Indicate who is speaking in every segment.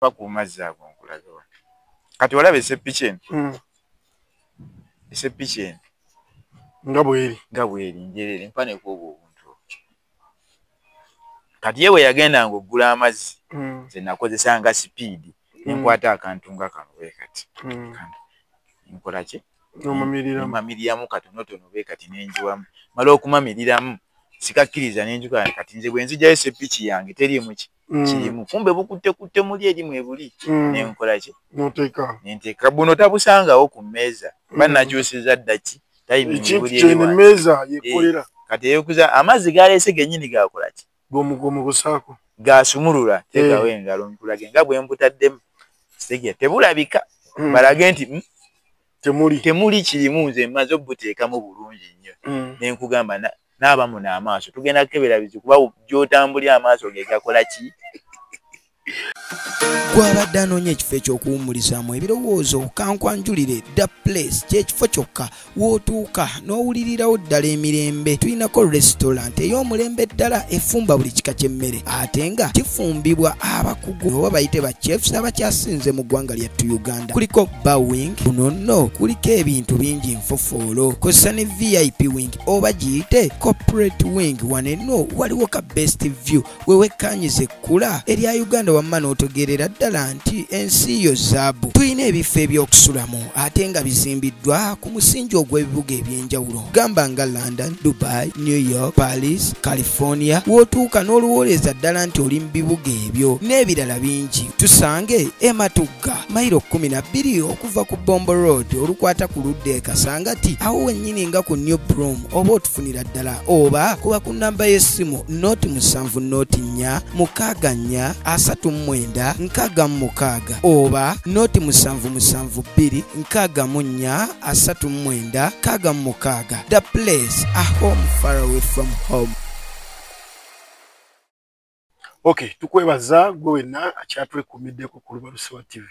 Speaker 1: Mpa ku mazzi ago nkulage wano. Kati olaba esepiki eno? Esepiki eno
Speaker 2: nga bweri,
Speaker 1: nga bweri njerere, mpa nekwobwo obuntu. Kati ye bwe yagendanga okugula amazzi, nze nakozesanga sipiidi, nenkwata akantu nga kano bwe kati. Nkola ki?
Speaker 2: Nomamiriramu.
Speaker 1: Mamiriramu katonotono bwe kati, nenjiwamu. Mala okumamiriramu, sikakkiriza, nenjuka. Kati nze bwe nzijayo esepiki yange teriimu ki kirimu, kumbe bukutte kutte muli eri mwebuli. Nenkola ki?
Speaker 2: Noteeka.
Speaker 1: Nenteeka buno tabusangawo ku mmeeza, banakyusiza ddaki.
Speaker 2: Ekintu kyene emmeeza yekolera.
Speaker 1: Kati eyokuza amazzi galeese gennyini gakola ki?
Speaker 2: Gomugusaako.
Speaker 1: Gasumulula, teekawo engalo nkulage nga bwe mbutaddemu. Kitegeera tebulabika, balage nti
Speaker 2: temuli.
Speaker 1: Temuli kirimu. Nze mmaze obuteekamu bulungi nnyo. Nenkugamba naaba muno amaaso tugenda kukebera bizi, kuba gy'otambulira amaaso ge gakola ki?
Speaker 3: Gwabadde anoonya ekifo eky'okuwummulizaamu ebirowoozo, kankwanjulire The Place. Kyekifo kyokka w'otuuka n'owulirirawo ddala emirembe. Tulinako restaurant ey'omulembe ddala efumba buli kika ky'emmere, ate nga kifumbibwa abakugu oba bayite ba chefs abakyasinze mu ggwanga lyattu Uganda. Kuliko bar wing, kuno nno kuliko ebintu bingi nfofoolo, kozesa ne VIP wing oba giyite corporate wing. Wano enno waliwo ka best view wewekkanyiza ekkula erya Uganda, wamma n'otegeerera ddala nti ensi yo zaabu. Tulina ebifo ebyokusulamu ate nga bizimbiddwa ku musingi ogw'ebibuga ebyenjawulo, gamba nga London, Dubai, New York, Paris, California, w'otuuka n'oluwooleza ddala nti oli mu bibuga ebyo n'ebirala bingi. Tusange Ematugga, mayiro 12 okuva ku Bombo Road olukwata ku ludda e Kasangati, awo wennyini nga ku New Broom, oba otufunira ddala oba kuba ku namba y'essimu 070 64 39 66 oba 0772 64 39 66. The Place, a home far away from home.
Speaker 2: Okay, tukwebaza gwe wenna akyatwekuumiddeko ku Lubalusewa TV.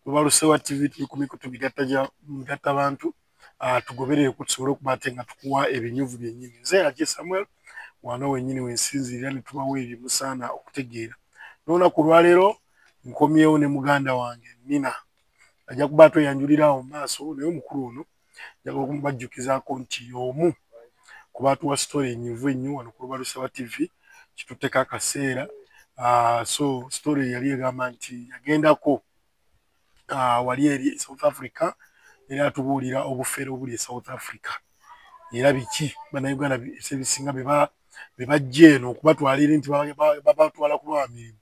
Speaker 2: Lubalusewa TV tuli ku mikutu migatta gya migatta bantu, tugoberere ku tusobole okuba ate nga tukuwa ebinyuvu byennyini. Nze Aje Samuel, wano wennyini wensinziirira ne tubawa ebyo musaana okutegeera. N'olunaku olwaleero nkomyewo ne muganda wange Nina, ajja kuba atweyanjulira awo mu maaso, naye omukulu ono njagala okumubajjukizaako nti omu ku baatuwa story enyivu ennyo wano ku Lubalusewa TV, kitutteko akaseera. So story yali egamba nti yagendako wali eri South Africa, era atubuulira obufere obuli e South Africa, era biki Bannayuganda ebisinga bye bajja eno okubatwala eri nti babatwala kubawa mirimu,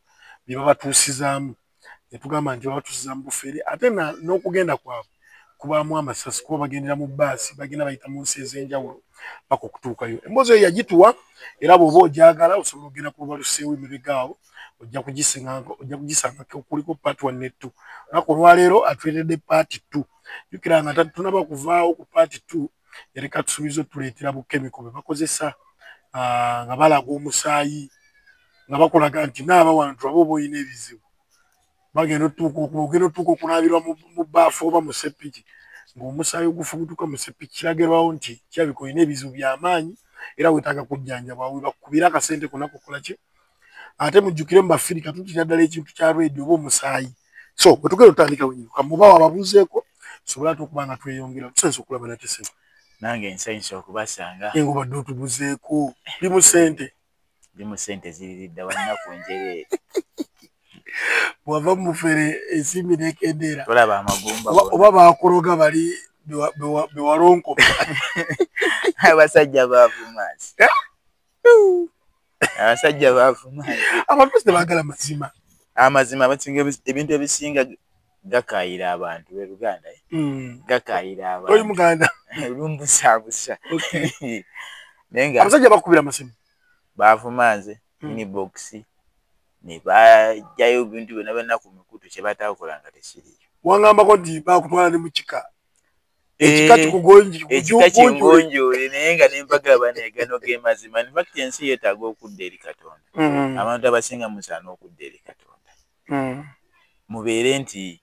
Speaker 2: bye babatuusizaamu. Netugamba nti babatuusizaamu bufere, ate n'okugenda kwabwe kubaamu amasasi, kuba bagendera mu bbaasi, bagenda bayita mu nsi ez'enjawulo paka okutuukayo. Emboozi eyo yagituwa, era bw'oba ogyagala osobola okugenda ku Lubaluseewo emabega awo, ojja kugisangako, kuliko part one ne two. Olunaku olwaleero atuleetedde part two. Jjukira nga tunaba kuvaawo ku part two, yareka tusuubiza otuleetera bukemiko bwe bakozesa nga balaga omusaayi, nga bakulaga nti naaba wano tulabe oba olina ebizibu. Bagenda ogenda otuuka okunaabirwa mu bbaafu oba mu seppiki, ng'omusaayi ogufubutuka mu seppiki kiragirwawo nti kirabika olina ebizibu by'amaanyi era weetaaga kujjanjabwa. We bakubira akasente konna kukola ki? Ate mujjukire mu Bafirika tutira ddala ekintu kya red oba omusaayi. So bwe tugenda otandika wenyini, kamuba wababuuzeeko tusobole ate okuba nga tweyongera. Tusanyusa okulaba nate, ssebo.
Speaker 1: Nange nsanyusa okubasanga.
Speaker 2: Nga obadde otubuzeeko, limu ssente.
Speaker 1: Limu ssente ziriridda wannaku njereere.
Speaker 2: Bwava mu bufere ensimbi nekendeera.
Speaker 1: Tolaba amagumba?
Speaker 2: Oba bakuloga bali bewalonkopa.
Speaker 1: Abasajja bavumansi, abasajja bavumansi.
Speaker 2: Abantu tebaagala mazima.
Speaker 1: Amazima abasinga, ebintu ebisinga gakayira abantu be Luganda, eh? Gakayira abantu.
Speaker 2: Oli Muganda?
Speaker 1: Lumbusaabusa, naye nga
Speaker 2: abasajja bakubira amasimu.
Speaker 1: Bavumanze inbox ne bajjayo ebintu byonna byonna ku mikutu, kye bataakola nga tekiriyo.
Speaker 2: Wangambako nti bakutwala ne mu kika, ekika
Speaker 1: ekika kingonjoole, naye nga nempaga banegano ge mazima. In fact, ensi yeetaaga okudda eri Katonda. Abantu abasinga musaana okudda eri Katonda, mubeere nti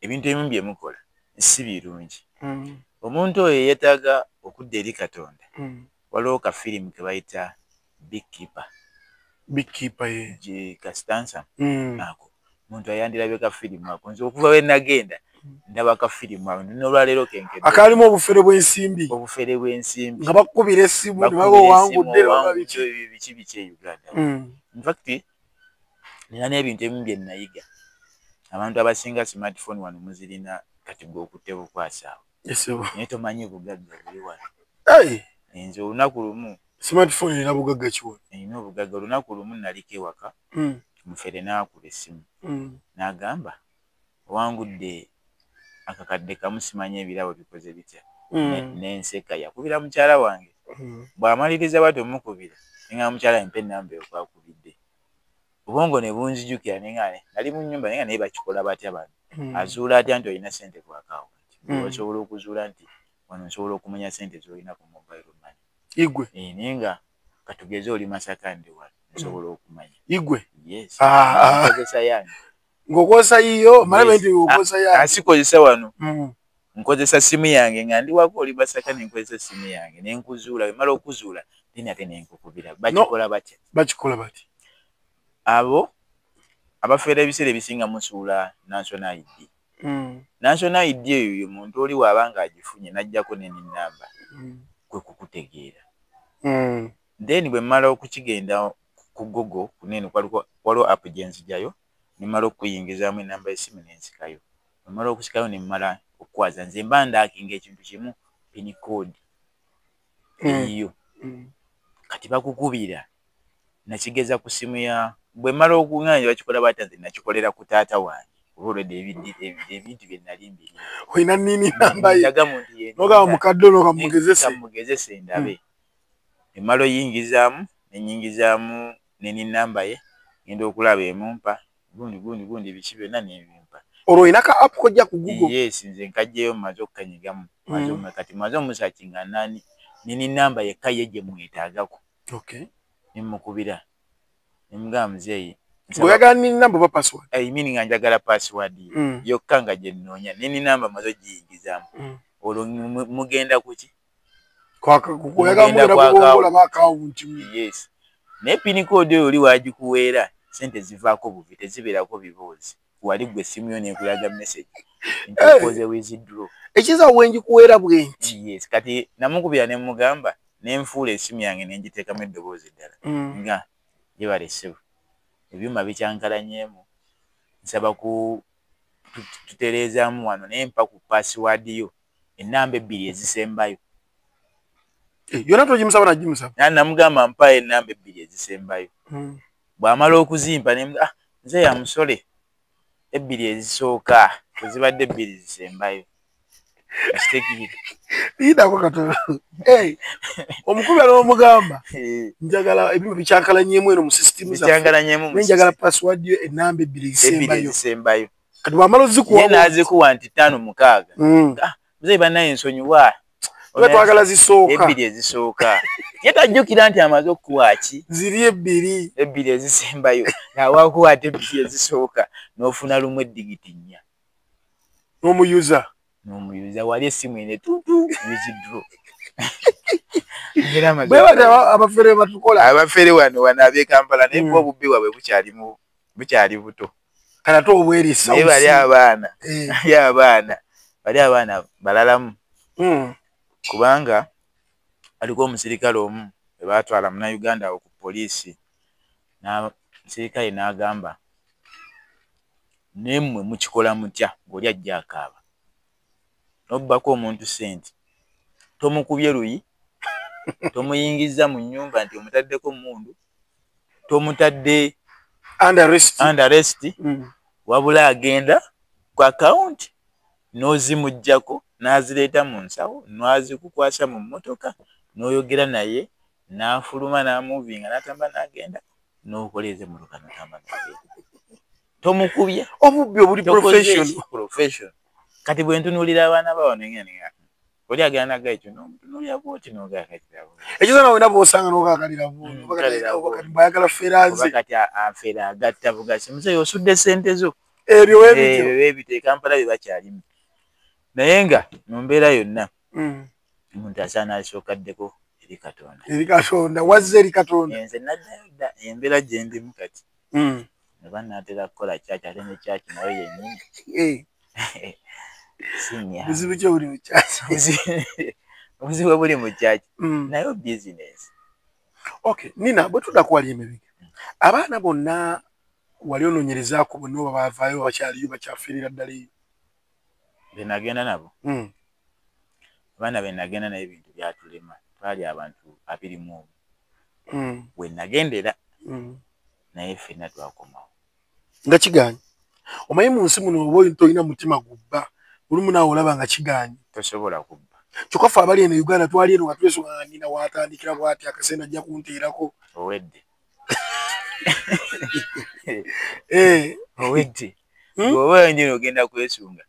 Speaker 1: ebintu ebimu bye mukola si birungi. Omuntu oyo yeetaaga okudda eri Katonda. Waliwo ka firimu ke bayita Beekeeper.
Speaker 2: Beekeeper ye.
Speaker 1: Kastansa ako. Muntu ayandirabye ka firimu ako. Nze okuva we nagenda ndaba ka firimu ako n'olwaleero kenkedde.
Speaker 2: Akalimu obufere bw'ensimbi.
Speaker 1: Obufere bw'ensimbi.
Speaker 2: Nga bakukubira essimu ne baba owangudde oba
Speaker 1: biki biki biki e Uganda. In fact nina n'ebintu ebimu bye nayiga. Abantu abasinga smartphone wano muzirina kati gwe okutte bukwasa awo. Naye tomanyi bugagga buli wano. Nze olunaku lumu
Speaker 2: smartphone erina bugagga ki wano?
Speaker 1: Erina obugagga. Olunaku lumu naliko ewaka. Mufere n'akuba essimu. N'agamba owangudde akakadde kamu simanyi ebirabo bikoze bitya. N'enseka yakubira mukyala wange. Bw'amaliriza bw'atyo mukubira nga mukyala mpe ennamba ekwakubidde. Obwongo ne bunzijukira ne nga nali mu nnyumba naye nga naye bakikola batya bano. Azuula atya nti olina ssente ku akawunti. Osobola okuzuula nti wano nsobola okumanya ssente z'olina ku mobile money.
Speaker 2: Igwe.
Speaker 1: Naye nga katugeze oli Masaka ndi wano nsobola okumanya.
Speaker 2: Igwe?
Speaker 1: Yes. Nkozesa yange.
Speaker 2: Ng'okozesa yiyo, malabe nti okozesa yange.
Speaker 1: Asikozesa wano. Nkozesa simu yange nga ndi wako oli Masaka ne nkozesa simu yange ne nkuzuula bwe mmala okuzuula then ate ne nkukubira. Bakikola batya?
Speaker 2: Bakikola batya?
Speaker 1: Abo abafeera ebiseera ebisinga musuula national ID. National ID eyo ye muntu oli waaba ng'agifunye n'aggyako ne nnamba kwe kukutegeera. Then bwe mmala okukigenda ku Google kunene waliwo app gye nzigyayo ne mmala okuyingizaamu ennamba y'essimu ne nsikayo. Bwe mmala okusikayo ne mmala okukwaza nze mba ndaakinga ekintu kimu pin code eyiyo. Kati bakukubira nakigeza ku simu ya bwe mmala okuŋŋaanya bakikola batya nze nakikolera ku taata wange. Oba olwedde ebintu bye nali mbirina.
Speaker 2: Olina nini namba ye?
Speaker 1: Ndaga muntu ye.
Speaker 2: N'ogamba mukadde ono kamugezese.
Speaker 1: Kamugezese ndabe. Emmala oyingizaamu ne nnyingizaamu ne nnamba ye ngenda okulaba emumpa gundi gundi gundi biki byonna n'ebimpa.
Speaker 2: Olwo olina ka app k'ojja ku Google?
Speaker 1: Yes, nze nkaggyeyo mmaze okukanyigamu. Kati mmaze omusearchinga nani nini namba yekka ye gye mwetaagako. Ne mmukubira ne mugamba muzeeyi.
Speaker 2: Ng'oyagala nini namba oba password?
Speaker 1: I mean nga njagala password ye yokka nga gye nnoonya nini namba mmaze ogiyingizaamu. Olwo mugenda ku ki?
Speaker 2: Oyagala mugenda kugongola akawunti.
Speaker 1: Yes. Naye pin code oyo oli waagikuweera ssente zivaako buvi tezibeerako biboozi. Wali ggwe essimu yo n'ekulaga message nti okoze withdraw.
Speaker 2: Ekiza wengikuweera bwe nti.
Speaker 1: Yes, kati namukubira ne mugamba ne nfuula essimu yange ne ngiteekamu eddoboozi eddala. Nga yebale ssebo. Ebyuma bikyankalanyeemu nsaba ku tutereezaamu wano naye mpa ku password yo ennamba ebbiri ezisembayo.
Speaker 2: Yonna togimusaba nagimusaba?
Speaker 1: Namugamba mpa ennamba ebbiri ezisembayo. Bw'amala okuzimpa ne nze ya musole ebbiri ezisooka tezibadde ebbiri zisembayo.
Speaker 2: Lindako katono. Omukubira n'omugamba njagala ebyuma bikyankalanyeemu eno mu system zaffe.
Speaker 1: Bikyankalanyeemu
Speaker 2: mu njagala password yo ennamba ebbiri ezisembayo. Kati bw'amala ozikuwa
Speaker 1: ye n'azikuwa nti 5 6. Muzeeyi bannaye nsonyiwa.
Speaker 2: Tuba twagala zisooka.
Speaker 1: Ebbiri ezisooka. Ye tajjukira nti amaze okukuwa ki?
Speaker 2: Ziri ebbiri.
Speaker 1: Ebbiri ezisembayo. Ng'awakuwa ate ebbiri ezisooka n'ofuna lumu eddigiti 4.
Speaker 2: N'omuyuza.
Speaker 1: N'omuyuza wali essimu ene tutu withdraw.
Speaker 2: Bwe batyo abafere batukola.
Speaker 1: Abafere wano wano ab'e Kampala naye bo obubbi bwabwe bukyali buto.
Speaker 2: Kati ate obwerisa.
Speaker 1: Naye bali abaana. Bali abaana balalamu. Kubanga aliko omusirikale omu bwe baatwala Munnayuganda awo ku poliisi omusirikale n'agamba naye mmwe mukikola mutya ng'oli ajja akaaba. N'obbako omuntu ssente tomukubye luyi, tomuyingizza mu nnyumba nti omutaddeko mmundu, tomutadde
Speaker 2: under
Speaker 1: arrest, wabula agenda ku akawunti n'ozimuggyako n'azireeta mu nsawo n'azikukwasa mu mmotoka n'oyogera naye n'afuluma n'amuvinga n'atamba n'agenda n'okoleeza emmotoka n'otamba n'agenda. Tomukubye.
Speaker 2: Obubbi obuli
Speaker 1: profession. Kati bwe ntunuulira abaana ba wano ngenda oli agenda nagga ekyo n'omutunuulira bw'oti n'ogaakalira bw'oti.
Speaker 2: Ekyo nawe wena bw'osanga n'ogaakalira bw'oti. Bw'ayagala feera nze.
Speaker 1: Oba kati afeera agatta bugasi. Muzeeyi osudde ssente zo.
Speaker 2: Ebyo weebityo.
Speaker 1: Ebyo weebityo e Kampala bye bakyalimu. Naye nga mu mbeera yonna omuntu asaana asooka addeko eri Katonda.
Speaker 2: Eri Katonda, wazze eri Katonda.
Speaker 1: Nze naddayo dda embeera gye ndimu kati. Oba naatera kukola kyaki, ate ne kyaki nayo yennyini si nnyangu.
Speaker 2: Buzibu ki obuli mu kyaki?
Speaker 1: Obuzibu obuli mu kyaki nayo bizinesi.
Speaker 2: Okay, Nina, bwe tudda ku wali emabega, abaana bonna wali onoonyerezaako bonna oba baavaayo, bakyaliyo, bakyafiirira ddala eyo?
Speaker 1: Be nagenda nabo? Abaana be nagenda nayo, ebintu byatulema. Twali abantu 21 we nagendera, naye ffenna twakomawo.
Speaker 2: Nga kigaanye. Omanyi mu nsi muno oba tolina mutima gubba, olumu naawe olaba nga kigaanye.
Speaker 1: Tosobola kubba.
Speaker 2: Kyokka ffe abali eno e Uganda twali eno nga twesunga nga Nina waatandikira bw'ati akasente ajja kunteerako.
Speaker 1: Owedde. Owedde. Bw'oba njino ogenda kwesunga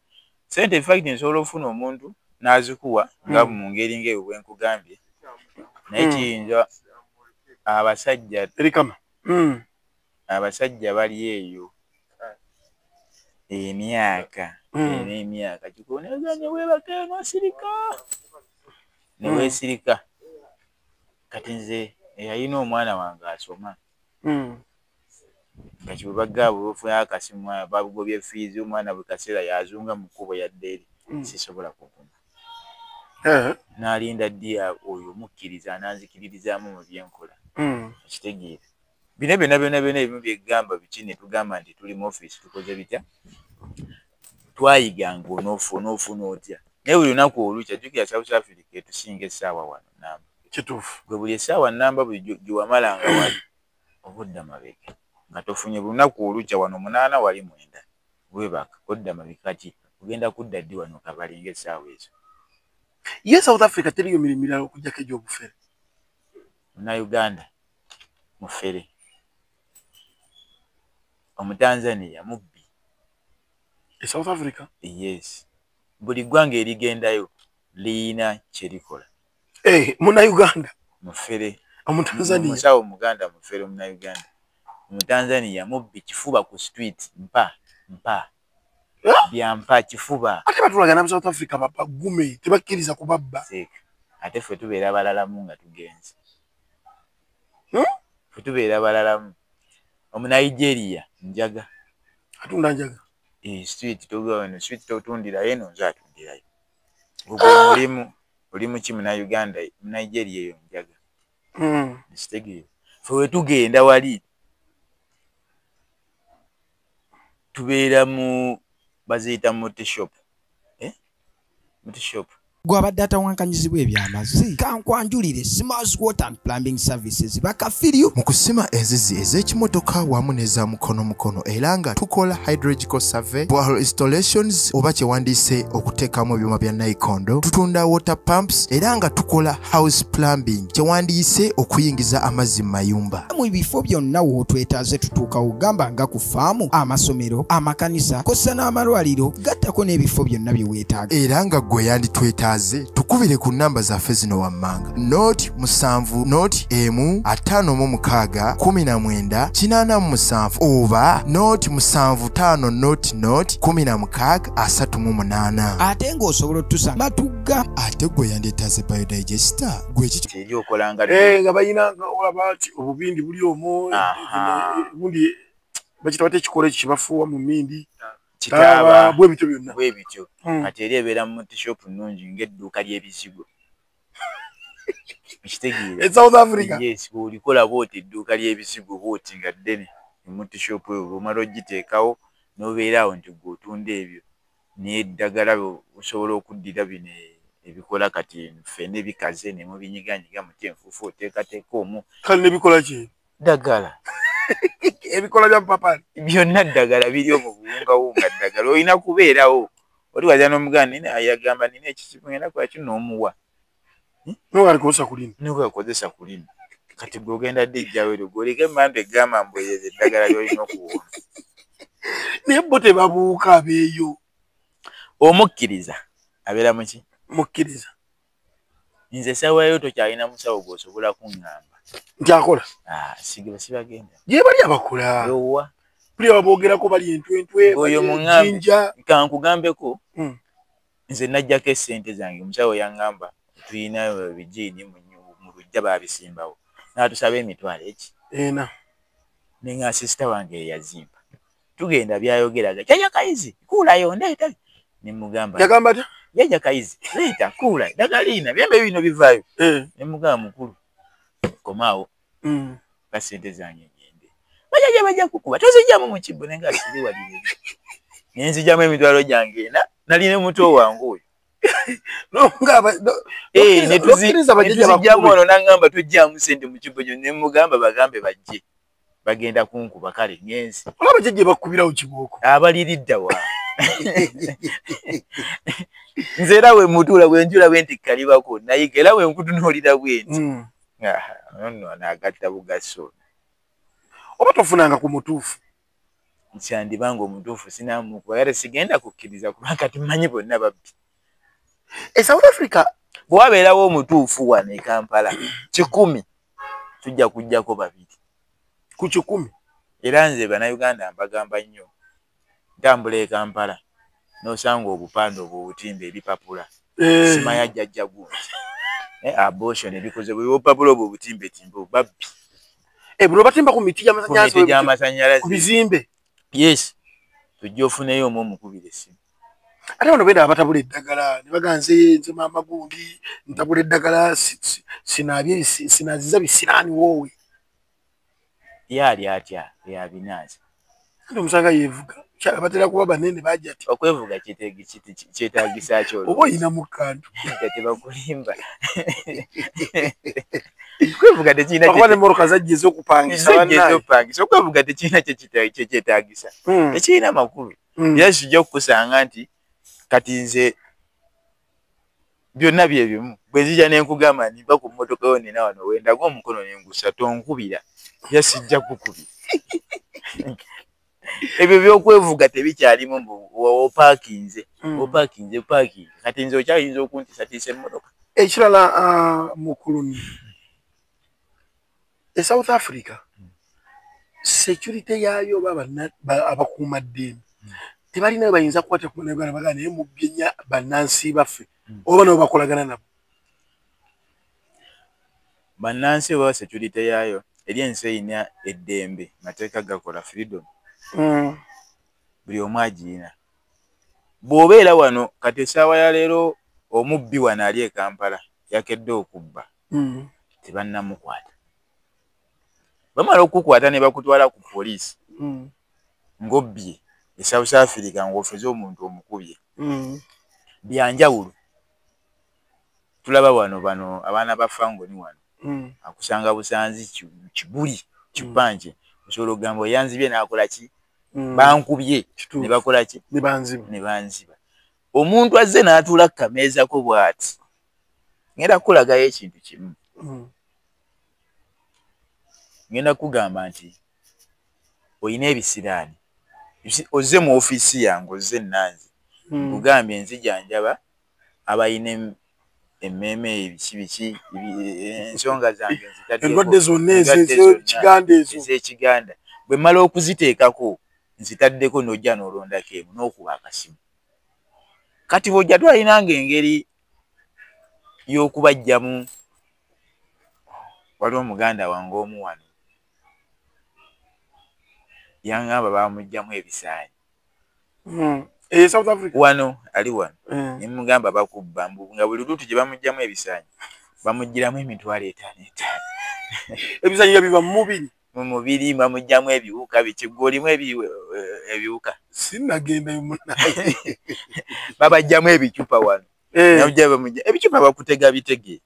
Speaker 1: sente. In fact, nsobola okufuna omuntu n'azikuwa nga mu ngeri ng'eyo bwe nkugambye, naye kiyinza abasajja
Speaker 2: Erikama.
Speaker 1: Abasajja bali eyo emyaka n'emyaka kikuneeza ne weebaka n'osirika ne weesirika. Kati nze eyalina omwana wange asoma, nga kibwe bwe akasimu babugobye fiizi, omwana bwe kaseera yazunga mu kkubo yadde eri, sisobola kuguma. N'alinda ddi oyo mukkiriza ananzikiririzaamu mu byenkola. Okitegeera, bino byonna byonna byonna ebimu byegamba biki, ne tugamba nti tuli mu ofiisi tukoze bitya, twayiganga onoofuna otya, naye buli lunaku olukya jjukira South Africa etusinga essaawa wano namba.
Speaker 2: Kituufu.
Speaker 1: Gwe buli essaawa namba buli gye wamalanga wali oba odda mabega nga tofunye. Buli lunaku olukya wano 8, wali 9, weebaka odda mabega. Kati ogenda kudda ddi wano kabalinga essaawa ezo?
Speaker 2: Ye South Africa teriyo mirimu mirala okuggyako egy'obufere?
Speaker 1: Munnayuganda mufere, Omutanzania mubbi.
Speaker 2: E South Africa?
Speaker 1: Yes, buli ggwanga erigendayo liyina kyerikola.
Speaker 2: Munnayuganda
Speaker 1: mufere.
Speaker 2: Omutanzania?
Speaker 1: Omusawo Muganda mufere, Omunnayuganda, Omutanzania mubbi, kifuba ku street, mpa mpa byampa kifuba.
Speaker 2: Ate batulagana mu South Africa bagume, tebakkiriza kubabba.
Speaker 1: Ate ffe tubeera balalamu nga tugenze. Ffe tubeera balalamu. Omunigeria njaga.
Speaker 2: Atunda njaga?
Speaker 1: Street togano, street totundirayo eno, nze atundirayo. Ogwo mulimu oli muki? Munauganda, Munigeria eyo njaga. Kitegeera, ffe wetugenda wali tubeera mu baziyita multi shop, eh? Multi shop.
Speaker 3: Gwabadde atawankanyizibwa ebyamazzi, kankwanjulire Smas Water and Plumbing Services, bakafiryu
Speaker 4: mu kusima enzizi ez'ekimotoka wamu n'eza mukono mukono, era nga tukola hydrological survey, borehole installations oba kyewandiise okuteekamu ebyuma bya nayikondo. Tutunda water pumps era nga tukola house plumbing, kyewandiise okuyingiza amazzi mu mayumba.
Speaker 3: Mu bifo byonna w'otwetaaze tutuukawo, gamba nga ku faamu, amasomero, amakanisa kossa n'amalwaliro, gattako n'ebifo byonna bye weetaaga.
Speaker 4: Era nga gwe yanditwetaaze, tukubire ku namba zaffe zino wammanga: 0 7 0 1 56 19 87 oba 0 7 5 0 0 16 38.
Speaker 3: Ate ng'osobola otusa Matugga.
Speaker 4: Ate gwe yandyetaaze biodigester, gwe kiki?
Speaker 1: Eri okolanga.
Speaker 2: Nga balina nga olaba nti obubindi buli omwo, gundi bakita bate ekikolo ekyo kyebafuuwa mu mmindi?
Speaker 1: Kitaaba.
Speaker 2: Bwe bityo byonna.
Speaker 1: Bwe bityo. Kati eri ebeera mu multi shop nnungi ng'edduuka ly'ebizigo, ekitegeera?
Speaker 2: E South Africa?
Speaker 1: Yes, bw'olikola bwoti edduuka ly'ebizigo bwoti nga ddene, multi shop eyo bw'omala ogiteekawo n'obeera awo nti gwe otunda ebyo n'eddagala, osobola okuddira bino ebikola kati ffenna ebikaze ne mubinyiganyiga muti enfuufu oteekateeka omwo.
Speaker 2: Kale nebikola ki?
Speaker 1: Ddagala.
Speaker 2: Ebikola bya mpapali?
Speaker 1: Byonna ddagala biri omwo, buwungawunga ddagala. Olina kubeerawo oli waza n'omuganda nina ayagamba nina ekizibu ngenda kwaki n'omuwa.
Speaker 2: Nogalikozesa kulina.
Speaker 1: Nogakozesa kulina. Kati gwe ogenda ddi ejjawo eryo gwoleka emmandu egamba mbu eryo eddagala ly'olina okuwona?
Speaker 2: Naye bo tebabuuka abeeyo?
Speaker 1: Omukkiriza abeera muki?
Speaker 2: Mukkiriza.
Speaker 1: Nze essaawa tokyalina musawo gw'osobola kuŋŋamba
Speaker 2: nti akola.
Speaker 1: Sigiba sibagenda.
Speaker 2: Gye bali abakola.
Speaker 1: Yowa.
Speaker 2: Buli ababoogerako bali entwentwe.
Speaker 1: Oyo muŋŋambe.
Speaker 2: Jinja.
Speaker 1: Kankugambeko, nze najjako essente zange, omusawo yaŋŋamba tulina ebijiini mu luggya baabisimbawo, n'atusaba emitwalo eki
Speaker 2: 4.
Speaker 1: Nenga sister wange eyazimba. Tugenda byayogeraga jjajja Kayizi kuulayo ndeeta, ne mugamba
Speaker 2: yagamba atya?
Speaker 1: Jjajja Kayizi leeta kuula ddagala byembe bino bivaayo. Ne mugamba mukulu komaawo pa ssente zange ngende. Bajjajja bajja kukuba tozijjamu mu kibbo, naye nga siri walire ne nzijjamu emitwalo gyange ena, nalina muto wange oyo. Netuzijjamu ono n'angamba tojjamu ssente mu kibbo kyo, ne mugamba bagambe bajje bagenda kunkuba, kale ngenzi.
Speaker 2: Olaba jjajja bakubirawo kibooko.
Speaker 1: Abaliridda wa nze era we mutuula bwe njula bwe nti kalibako nayiga, era bwe nkutunuulira bwe nti nno naagatta bugaso.
Speaker 2: Oba tofunanga ku mutuufu?
Speaker 1: Nkyandibanga omutuufu sinamukuba, era sigenda kukkiriza kubanga tumanyi bonna babbi.
Speaker 2: E South Africa
Speaker 1: bwe wabeerawo omutuufu wano e Kampala 100 tujja kujjako 2
Speaker 2: ku 100.
Speaker 1: Era nze Bannayuganda mbagamba nnyo, ntambula e Kampala n'osanga obupande obwo obutimba ebipapula, simanya jjajja gundi abortion ebikoze bwe bupapula obwo obutimbetimbe babbi.
Speaker 2: Buno batimba ku miti
Speaker 1: gy'amasannyalaze,
Speaker 2: ku bizimbe.
Speaker 1: Yes, tujja ofuneyo omu omukubira essimu.
Speaker 2: Ate bano beera abatabula eddagala ne baga nze nze maama gundi ntabula eddagala sinaabye sinaziza bisiraani woowe.
Speaker 1: Ye ali atya yabinaaza?
Speaker 2: Ate omusanga yeevuga, batera kuba banene bajja ati.
Speaker 1: Okwevuga kyetaagisa ki olwo?
Speaker 2: Oba oyina mu kantu.
Speaker 1: Tebakulimba. Okwevuga tekirina
Speaker 2: Okuba n'emmotoka zajja ez'okupangisa
Speaker 1: bannange. Okwevuga tekirina kyekyetaagisa. Tekirina makulu. Era kijja okukusanga nti kati nze byonna bye bimu. Bwe nzija ne nkugamba nti nva ku mmotoka yo nina wano wendaga omukono ne ngusa tonkubira. Era sijja kukubira. Ebyo by'okwevuga tebikyalimu mbu opaakinze, opaakinze, opaakinze. Kati nze okyayinza okuntiisatiisa emmotoka.
Speaker 2: Ekirala mukulu, e South Africa security yaayo oba abakuumaddembe tebalina bayinza kukwata ku Bannayuganda bagamba naye mubbye nnyo bannansi baffe, oba nabo bakolagana nabo?
Speaker 1: Bannansi oba security yaayo eri ensi erina eddembe, mateeka gakola freedom. Buli omu agirina. Bw'obeera wano kati essaawa ya leero omubbi wano ali e Kampala yakedde okubba, tebannamukwata. Bamala okukukwata ne bakutwala ku poliisi ng'obbye e South Africa ng'ofeze omuntu omukubye. Byanjawulo. Tulaba wano bano abaana ba Fangoni wano akusanga busanzi kibuli kipanje, osobola okugamba oyanzibye n'akola ki? Bankubye ne bakola ki?
Speaker 2: Ne banziba.
Speaker 1: Ne banziba. Omuntu azze n'atuula ku kameezako bw'ati, ngenda kukulagayo ekintu kimu. Ngenda kugamba nti oyina ebisiraani, ozze mu ofiisi yange, ozze Nanzi, nkugambye nzijanjaba abayina emmeeme ebiki biki, ensonga zange nzitaddeko.
Speaker 2: Endwadde zonna ez'ekiganda ezo.
Speaker 1: Ez'ekiganda. Bwe mmala okuziteekako nzitaddeko n'ojja n'olondako emu n'okuba akasimu. Kati bw'ojja twalinanga engeri y'okubaggyamu. Waliwo muganda wange omu wano yangamba bamuggyamu ebisaanyi.
Speaker 2: E South Africa?
Speaker 1: Wano ali wano. Ne mugamba bakubba mbu nga buli lutu gye bamuggyamu ebisaanyi bamuggyiramu emitwalo 5 5.
Speaker 2: Ebisaanyi biva mu mubiri?
Speaker 1: Mu mubiri bamuggyamu ebiwuka biki, ggwe olimu ebiwuka?
Speaker 2: Sinnagendayo munnaye.
Speaker 1: Babaggyamu ebicupa wano. Ebicupa bakutega bitege.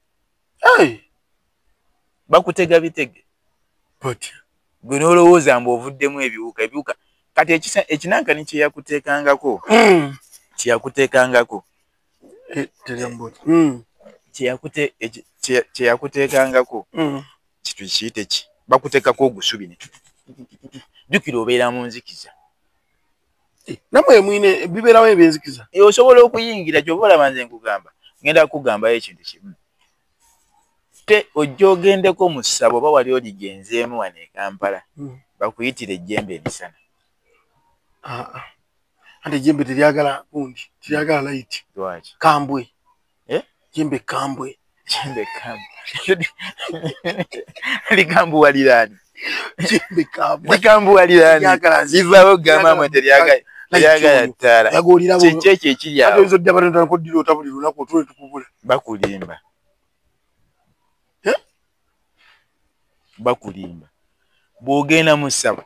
Speaker 1: Bakutega bitege. Gwe n'olowooza mbu ovuddemu ebiwuka, ebiwuka. Kati ekinankani kye yakuteekangako, kye yakuteekangako. Kye yakuteekangako, kitukiyite ki? Bakuteekako ogusubi ne jjukira obeera mu nzikiza.
Speaker 2: Nammwe mwine bibeerawo ebyenzikiza?
Speaker 1: Osobola okuyingira, ky'oba olaba nze nkugamba, ngenda kukugambayo ekintu kimu. Te ojja ogendeko mu ssabo oba wali oligenzeemu wano e Kampala, bakuyitire ejjembe emisana.
Speaker 2: Ate ejjembe teryagala gundi, teryagala layiti.
Speaker 1: Lwaki?
Speaker 2: Kambwe. Jjembe kambwe.
Speaker 1: Jjembe kambwe. Likambuwalira ani? Likambuwalira livaawo kugamba mwe teryagala ttaala. Kiki ekyo ekiri awo? Bakulimba. Bakulimba. Bw'ogenda mu ssabo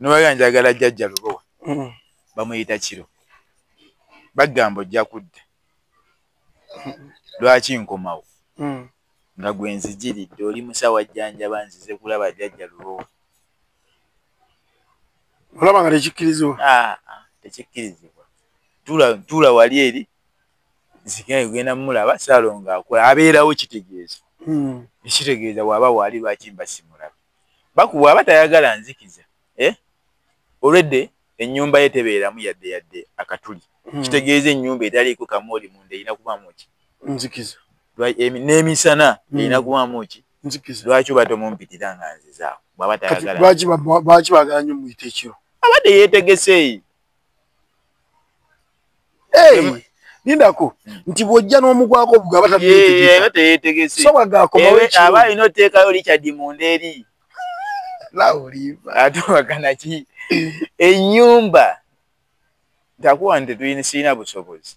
Speaker 1: n'obaga njagala jjajja Lubowa, bamuyita kiro, bagamba ojja kudda. Lwaki nkomawo? Nga gwe nzijiridde oli musawo ajjanjaba nzize kulaba jjajja Lubowa.
Speaker 2: Olaba nga tekikkirizibwa?
Speaker 1: Tekikkirizibwa. Tuula wali eri nzigenda kugenda mmulaba Ssaalongo akola abeerawo kitegeeza. Ekitegeeza bw'aba waali lwaki mba simulaba. Bakuwa aba tayagala nzikiza. Olwedde ennyumba ye tebeeramu yadde yadde akatuli. Kitegeeza ennyumba etaliiko kamooli munda erina kubaamu ki?
Speaker 2: Nzikiza.
Speaker 1: N'emisana erina kubaamu ki?
Speaker 2: Nzikiza.
Speaker 1: Lwaki oba tomumpitira nga nzizaawo? Bw'aba tayagala.
Speaker 2: Lwaki baagala nnyo muyita ekiro?
Speaker 1: Abadde yeetegese.
Speaker 2: Lindako nti bw'ojja n'omugwako obugo aba
Speaker 1: teyeetegese.
Speaker 2: So bw'agaakomawo ekiro.
Speaker 1: Aba alina oteekayo Richard munda eri.
Speaker 2: Lawulimba.
Speaker 1: Ate wakana ki? Ennyumba ntakuwa nti tulina sirina busobozi.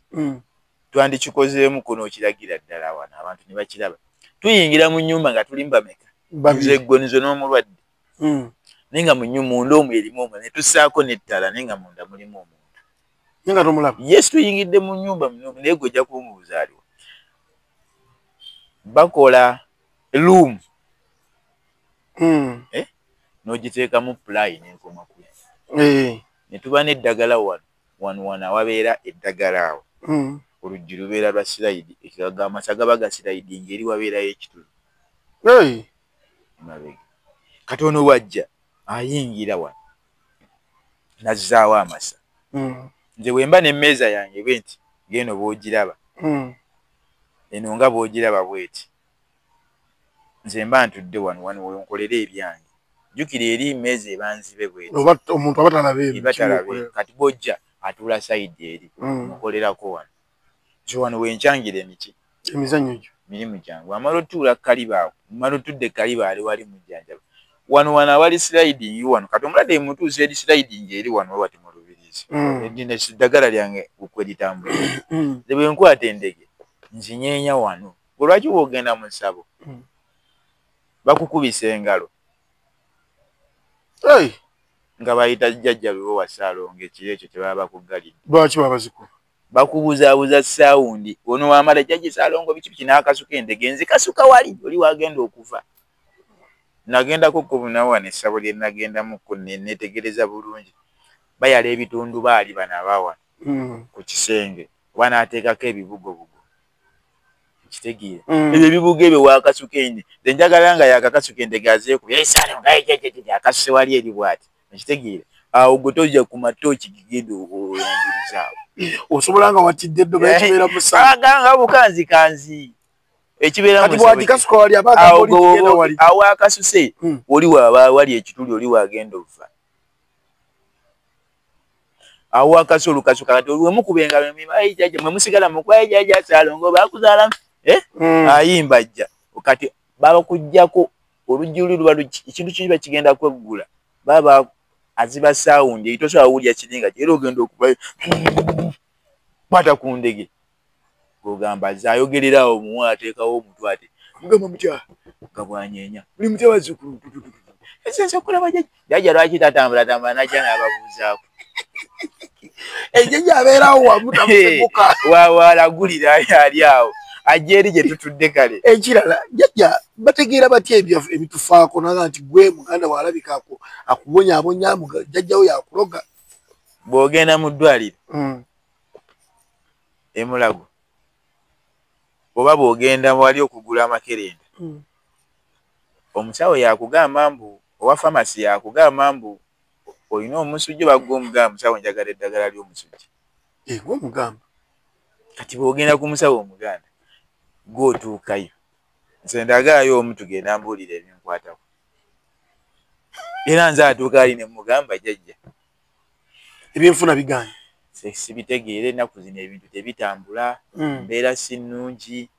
Speaker 1: Twandikikozeemu kuno okiragira ddala wano abantu ne bakiraba. Tuyingira mu nnyumba nga tuli bameka? Nze ggwe nze n'omulwadde. Naye nga mu munda omwo erimu omulala ne tussaako n'ettala naye nga munda mulimu omuntu.
Speaker 2: Naye nga tomulaba?
Speaker 1: Yes, tuyingidde mu nnyumba naye ggwe ojja kumubuuza aliwa. Bakola room. N'ogiteekamu pulayi n'ekoma ku. Ne tuba n'eddagala wano wano wano awabeera eddagala awo. Oluggi lubeera lwa sirayidi, amasa gaba ga sirayidi ng'eri wabeerayo ekituli. Emabega. Kati ono wajja ayingira wano n'azzaawo amasa. Nze bwe mba n'emmeeza yange bwe nti ng'eno bw'ogiraba. Eno nga bw'ogiraba bw'eti. Nze mba ntudde wano wano we nkolera ebyange. Jjukira eri emmeeza eba nzibe bw'eti.
Speaker 2: Omuntu aba talabe.
Speaker 1: Eba kati bw'ojja atuula sayidi eri mukolerako wano. Nze wano we nkyangira emiki.
Speaker 2: Emizannyo gyo.
Speaker 1: Mirimu gyange. Amala otuula kkaliba awo, mmala otudde kkaliba ali wali mujjanjaba. Wano wano awali sliding wano kati omulwadde mutuusa eri sliding eri wano wati mu lubirizi. Eddagala lyange kwe litambula. Nze bwe nkwata endege nzinyeenya wano. Lwaki bw'ogenda mu ssabo bakukubisa engalo? Nga bayita jjajja Lubowa Ssaalongo ekiro ekyo kye baba bakuggalidde.
Speaker 2: Lwaki babazikuba?
Speaker 1: Bakubuzaabuza saawundi. Ono wamala jjajja Ssaalongo biki biki n'akasuka endege nzikasuka wali oli wagenda okuva. Nagendako ko wano essabo lye nagendamuko ne neetegereza bulungi. Bayala ebitundu baali bano aba wano ku kisenge oba n'ateekako ebibugobugo. Kitegeera. Ebyo ebibugo ebyo waakasuka ende. Nze njagala nga yaakakasuka endege azeekubye Ssaalongo akasuse wali eri bw'ati. Kitegeera. Awo gwe tojja ku matooki gigenda oyanjulizaawo.
Speaker 2: Osobola nga watidde eddobo ekibeera mu ssabo.
Speaker 1: Aganga bukanzikanzi. Ekibeera mu
Speaker 2: Kati bw'agikasuka wali aba agamba oli kigenda wali.
Speaker 1: Awo akasuse oli waba wali ekituli oli wagenda ova. Awo akase olukasuka kati we mukuba engalo jjajja mwe musigala mukuba jjajja Ssaalongo bakuzaala ayimba ajja. Kati babakuggyako oluggi luli luba ekintu kiba kigenda kweggula baba aziba saawundi tosobola kuwulira kiringa era ogenda okuba kwata ku ndege. Gogamba azze ayogerera awo omuwala ateekawo omutwe ate mugamba mutya nga bw'anyeenya muli mutya bazzukulu esense okulaba jjajja. Jjajja lwaki tatambula n'ajja n'ababuuzaako?
Speaker 2: Ejjajja abeerawo wamu tamuseguka.
Speaker 1: Waalagulira ali awo ajja eri gye tutudde kale.
Speaker 2: Ekirala jjajja bategeera batya ebitufaako naga nti gwe muganda w'alabika akubonyaabonya jjajjawo yakuloga.
Speaker 1: Bw'ogenda mu ddwaliro e Mulago oba bw'ogenda wali okugula amakerenda omusawo yakugamba mbu owa famasi yakugamba mbu olina omusujja bagwa omugamba musawo njagala eddagala ly'omusujja.
Speaker 2: Gwe omugamba.
Speaker 1: Kati bw'ogenda ku musawo omuganda gw'otuukayo. Nze ndagaayo omu tugenda mbuulira ebinkwatako. Era nze atuuka ali ne mugamba jjajja.
Speaker 2: Ebyenfuna bigaanye.
Speaker 1: Sibitegeera ennaku zino ebintu tebitambula, mbeera si nnungi.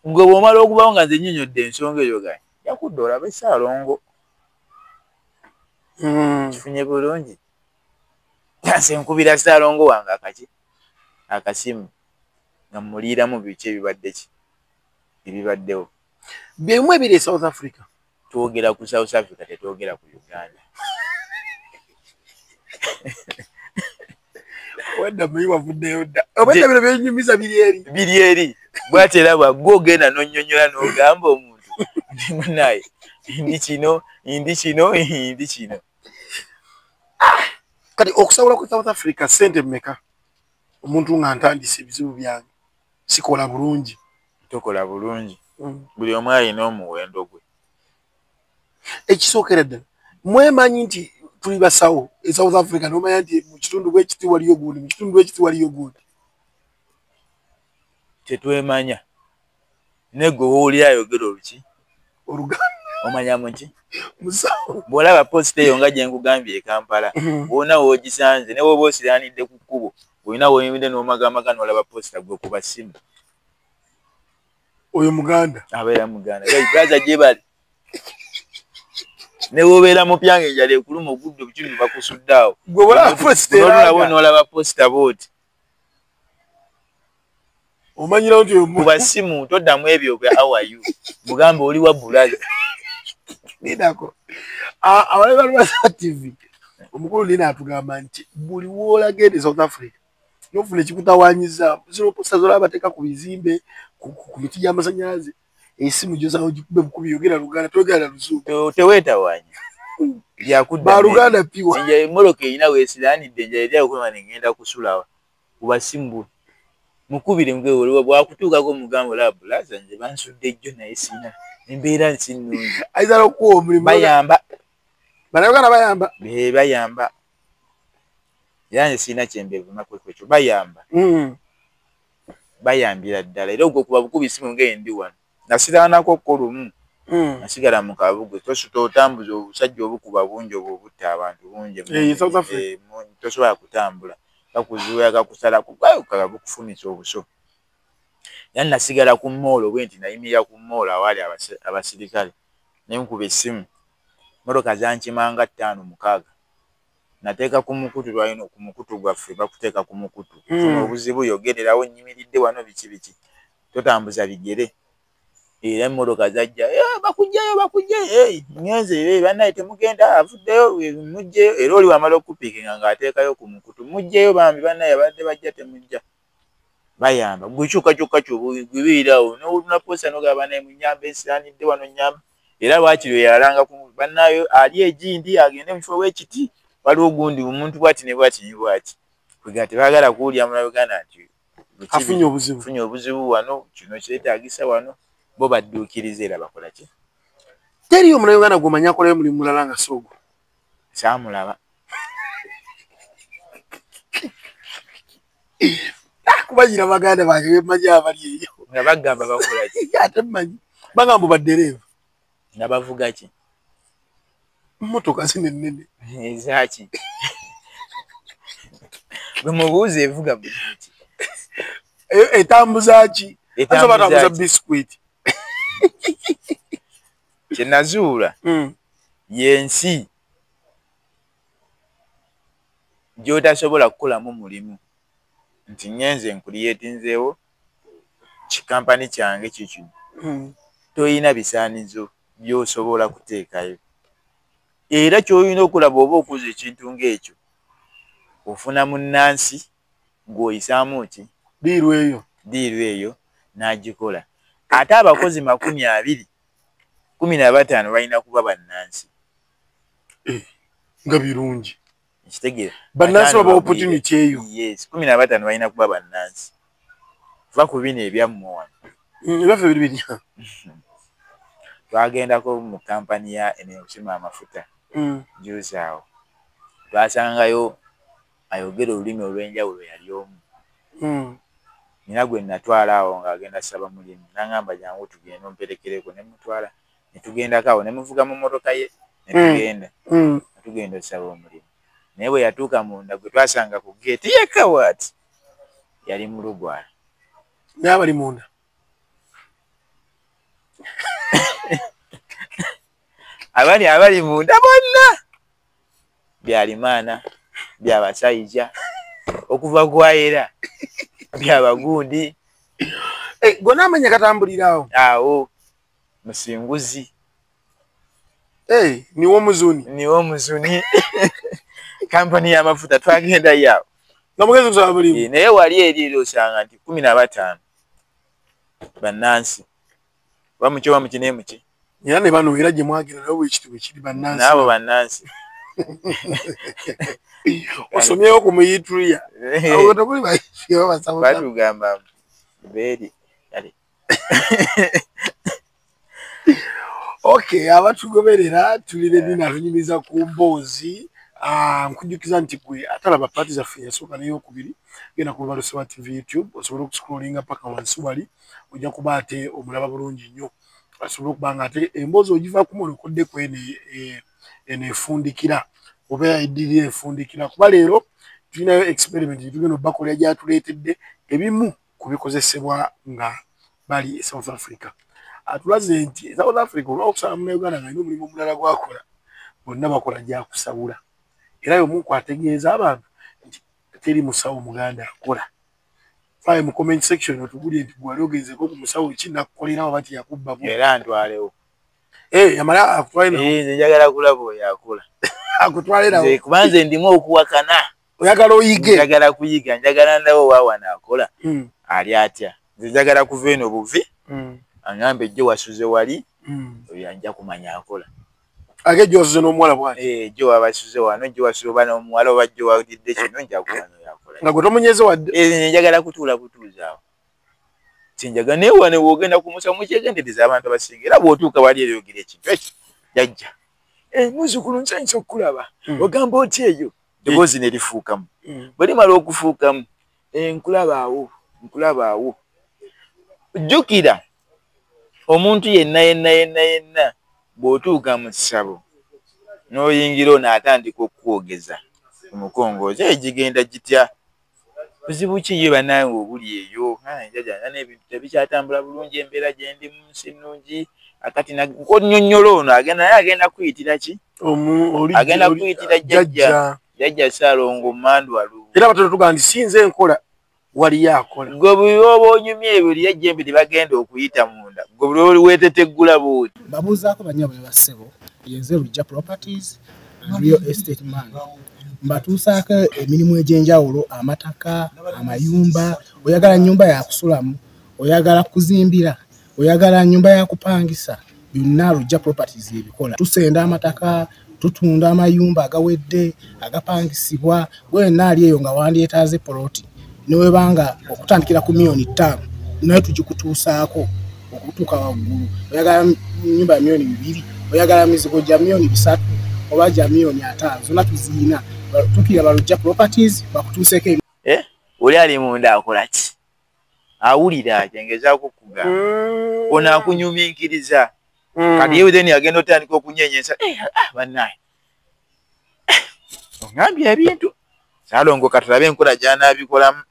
Speaker 1: Gwe bw'omala okubawo nga nze nnyonnyodde ensonga eyo gaanyi, nja kudda olabe Ssaalongo. Kifunye bulungi. Nse nkubira Ssaalongo wange akasimu nga mmuliiramu biki ebibadde ki ebibaddewo.
Speaker 2: Byemu ebiri e South Africa.
Speaker 1: Twogera ku South Africa, tetwogera ku Uganda.
Speaker 2: Wedda muyi wavuddeyo dda. Obwedda bino byenyumiza biri eri.
Speaker 1: Biri eri. Bw'ate era bw'agwa ogenda n'onnyonnyola n'ogamba omuntu nti munnaye ndi kino, ndi kino, ndi kino.
Speaker 2: Kati okusawula ku South Africa ssente mmeka? Omuntu nga ntandise ebizibu byange sikola bulungi.
Speaker 1: Tokola bulungi. Buli omu alina omuwendo gwe.
Speaker 2: Ekisookera ddala mwemanyi nti tuli basawo e South Africa, n'omanya nti mu kitundu bwekiti waliyo gundi, mu kitundu bwekiti waliyo gundi.
Speaker 1: Tetwemanya. Ne gwe w'owulira ayogera oluki?
Speaker 2: Oluganda.
Speaker 1: Omanya muki?
Speaker 2: Musawo.
Speaker 1: Bw'olaba posita eyo nga gye nkugambye e Kampala, wonna w'ogisanze ne bw'oba osiraanidde ku kkubo, olina w'oyimiridde n'omagamaga n'olaba posita, gwe kuba ssimu.
Speaker 2: Oyo Muganda.
Speaker 1: Abeera Muganda. Brother gye bali. Ne bw'obeera mupya ng'enjala ekuluma ogudde obukitundu bakusudde awo.
Speaker 2: Gwe bw'olaba posita
Speaker 1: era. N'olaba posita bw'oti.
Speaker 2: Omanyirawo nti oyo
Speaker 1: Kuba ssimu toddamu ebyo bya how are you. Mugambe oli wa brother.
Speaker 2: Nindako. Abalabi ba Lubalusewa TV. Omukulu Nina atugamba nti buli w'olagenda e South Africa n'ofuna ekikutawaanyiza, zino posita z'olaba bateeka ku bizimbe, ku miti gy'amasannyalaze, esimu gy'osaba ogikube bukubi, yogera Luganda, toyogera na Luzungu.
Speaker 1: Teweetawaanya. Byakudda.
Speaker 2: Ba Luganda piwa.
Speaker 1: Enjala emmotoka erina weesiraanidde, enjala eri awo kwema ne ngenda kusulawa. Kuba ssimu mukubire mugwe bw'akutuukako mugambe olaba brother nze bansudde jjo naye sirina embeera nsi nnungi.
Speaker 2: Ayinza n'okukuwa omulimu.
Speaker 1: Bayamba.
Speaker 2: Bannayuganda bayamba.
Speaker 1: Bayamba. Era nze sirina kye mbeevuma kwekyo bayamba. Bayambira ddala era ogwo kuba bukubi ssimu ng'endi wano. Nasiraanako ko lumu. Nasigala mu kabuga otambuza obusajja obukuba bungi obwo obutta abantu bungi.
Speaker 2: South Africa.
Speaker 1: Tosobola kutambula. Kakuzuula kakusalako bukufumisa obuso. Era nasigala ku mmoolo bwe nti nayimirira ku mmoolo awaali abasirikale ne nkuba essimu. Mmotoka zankimanga 5 6. Nateeka ku mukutu lwalina ku mukutu gwaffe bakuteeka ku mukutu. Funa obuzibu yogererawo nnyimiridde wano biki biki. Totambuza bigere. Era emmotoka zajja, bakujjayo bakujjayo, ngenze bannaye temugenda avuddeyo muggyeyo. Era oli wamala okupiikinga ng'ateekayo ku mukutu muggyeyo bambi bannaye abadde bajja temujja. Bayamba gwe kyokka kyokka gwibiirawo n'oluna posta n'ogamba bannaye munnyambe nsiraanidde wano nnyamba. Era lwakiri oyo yalanga ku bannaye ali egindi agende mu kifo bwekiti waliwo gundi omuntu bw'ati ne bw'ati ne bw'ati. Kwegamba tebaagala kuwulira Munnayuganda nti
Speaker 2: afunye obuzibu.
Speaker 1: Afunye obuzibu wano kino kyetaagisa wano. Bo badduukiriza era bakola ki?
Speaker 2: Teriyo Munnayuganda gw'omanyi akolayo mulimu mulala nga si ogwo.
Speaker 1: Saamulaba.
Speaker 2: Kubannyira baganda bange be mmanyi abali eyo.
Speaker 1: Nga bagamba bakola ki?
Speaker 2: Ate mmanyi. Bagamba baddereeva.
Speaker 1: Nga bavuga ki?
Speaker 2: Mmotoka zino ennene.
Speaker 1: Ezaaki? Gwe mubuuze evuga bulungi.
Speaker 2: Etambuza ki? Ate batambuza biscuit.
Speaker 1: Kye nazuula y'ensi gy'otasobola kukolamu mulimu nti ngenze nkuliyeetinzeewo kikampani kyange kikino. Toyina bisaanizo by'osobola kuteekayo. Era ky'olina okulaba oba okuza ekintu ng'ekyo ofuna munnansi gw'oyisaamu ki?
Speaker 2: Ddiiru eyo.
Speaker 1: Ddiiru eyo n'agikola. Ate abakozi 20 15 balina kuba bannansi.
Speaker 2: Nga birungi.
Speaker 1: Nkitegeera.
Speaker 2: Bannansi baba opportunity eyo.
Speaker 1: Yes, 15 balina kuba bannansi. Va ku bino ebyammwe wano.
Speaker 2: Ebyaffe biri bitya?
Speaker 1: Twagendako mu kampani ya eno okukima amafuta. Juzi awo. Twasangayo ayogera olulimi olw'enjawulo yali omu. Nina gwe natwala awo ng'agenda ssaba mulimu n'angamba jangu tugende omperekereko ne mutwala ne tugendako awo ne muvuga mu mmotoka ye ne tugenda. Ne tugenda ossaba omulimu. Naye bwe yatuuka munda gwe twasanga ku geeti yekka bw'ati yali Mulugwala.
Speaker 2: Naye abali munda.
Speaker 1: Abali munda bonna Byalimaana, byabasayija, okuva gwayera, byabagundi.
Speaker 2: Gonna amanya katambulirawo.
Speaker 1: Awo, musinguzi.
Speaker 2: Niwo muzuni.
Speaker 1: Niwo muzuni. Kampani y'amafuta twagenda yawo.
Speaker 2: Nga mugezi kusaba mulimu.
Speaker 1: Naye wali eri osanga nti 15 bannansi. Bamuki bamuki n'emuki.
Speaker 2: Era ne bano era gye mwagira nabo bwe kityo bwe kiri bannansi.
Speaker 1: N'abo bannansi.
Speaker 2: Osomyewo ku muyituriya. Awo tokuli bayituriya basaba.
Speaker 1: Batugamba beeri.
Speaker 2: Okay, abatugoberera tulire dina tunyumiza ku mboozi. Nkujjukiza nti gwe atalaba paati zaffe yasooka n'eyokubiri genda ku Lubalusewa TV YouTube osobola okuscrollinga paka wansi wali ojja kuba ate omulaba bulungi nnyo asobola okuba nga ate emboozi ogivaako mulokoddeko eno efundikira oba eddirira efundikira kuba leero tulinayo experiment gye tugenda obbakolera gyatuleetedde ebimu ku bikozesebwa nga bali e South Africa. Atulaze nti South Africa olwokusaba Munnayuganda ng'alina omulimu omulala gw'akola bonna bakola gyakusabula. Era y'omu ategeeza abantu nti teri musawo Muganda akola. Faayo mu comment section otugulye nti gwe wali ogenzeeko ku musawo ki n'akukolera oba tiyakubba bu.
Speaker 1: Era ntwalewo.
Speaker 2: Yamala akutwale nawo.
Speaker 1: Nze njagala kulaba oyo akola.
Speaker 2: Akutwale nawo.
Speaker 1: Nze kuba nze ndimu okuwakana.
Speaker 2: Oyagala oyige.
Speaker 1: Njagala kuyiga, njagala ndawo wa wano akola. Ali atya. Nze njagala kuva eno buvi. Angambe jjo wasuze wali. Oyo ajja kumanya akola.
Speaker 2: Age jjo wasuze n'omuwala bw'ati.
Speaker 1: Jjo wabasuze wano, jjo wasuze oba n'omuwala oba jjo walidde kino nja kumanya oyo akola.
Speaker 2: Nga gwe tomunyeze wadde.
Speaker 1: Njagala kutuula butuuzi awo. Tinjaga naye wano w'ogenda ku musawo mukyegendereza abantu abasinga era bw'otuuka wali eryogira ekintu ekyo jajja. Muzzukulu nsanyuse okukulaba. Ogamba otya eyo? Eddoboozi ne lifuukamu. Bwe limala okufuukamu, nkulaba awo, nkulaba awo. Jjukira omuntu yenna yenna yenna yenna bw'otuuka mu ssabo n'oyingira ono atandika okukwogeza omukongozi gigenda gitya? Buzibu ki ye bannange obuli eyo? Njajja n'ebintu tebikyatambula bulungi embeera gye ndimu si nnungi akati nnyonnyola ono agenda naye agenda kuyitira ki? Agenda kuyitira jjajja. Jjajja Ssaalongo Mmandwa Lubu.
Speaker 2: Era batono tugamba nti si nze nkola waliyo akola.
Speaker 1: Gwe buli lw'oba onyumya ebyo eriyo ejjembe lye bagenda okuyita munda. Gwe buli lw'oli weeteteggula bw'oti.
Speaker 5: Mbabuuzaako bannyabo ne bassebo, yenze Lujja Properties and Real Estate Man. Mbatuusaako emirimu egy'enjawulo, amataka, amayumba, oyagala nnyumba ya kusulamu, oyagala kuzimbira, oyagala nnyumba ya kupangisa, byonna Lujja Properties ebikola. Tusenda amataka, tutunda amayumba agawedde, agapangisibwa, gwe wenna ali eyo nga wandyetaaze poloti. Newebanga okutandikira ku 5 million naye tugikutuusaako okutuuka waggulu. Oyagala nnyumba ya 2 million, oyagala mizigo gya 3 million oba gya 5 million, zonna tuziyina. Tukira Balujja Properties bakutuuseeko.
Speaker 1: Oli ali munda akola ki? Awulira kyengezaako okukugamba. Ono akunyumiikiriza. Kati ye then agenda otandika okunyenyesa. Bannange. Ongambye ebintu. Ssaalongo katulabe enkola gy'anaabikolamu.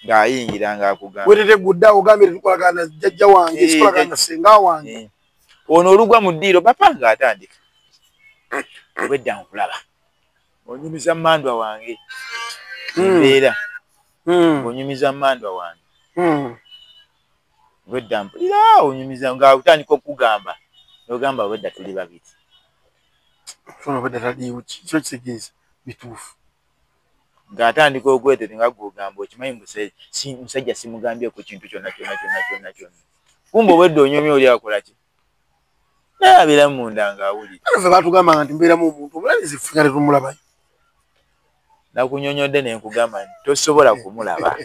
Speaker 1: Ng'ayingira ng'akugamba.
Speaker 2: Wetetegudde awo ogambye tetukolagana jjajja wange, sikolagana na ssenga wange.
Speaker 1: Ono olugwa mu ddiiro papa ng'atandika. Obwedda nkulaba. Onyumiza mmandwa wange. Embeera. Onyumiza mmandwa wange. Obwedda mpulira onyumiza ng'atandika okukugamba. N'ogamba obwedda tuli babiri.
Speaker 2: Obwedda taliiwo kyo kitegeeza bituufu.
Speaker 1: Ng'atandika okwetete nga gw'ogamba okimanyi musajja simugambyeko kintu kyonna kyonna kyonna kyonna kyonna. Kumbe obwedda onyumya oli akola ki? Naye abeera munda ng'awulira.
Speaker 2: Ffe baatugambanga nti mbeeramu omuntu omulala nze ffe nga tetumulabayo.
Speaker 1: Nakunyonnyodde ne nkugamba nti tosobola kumulaba.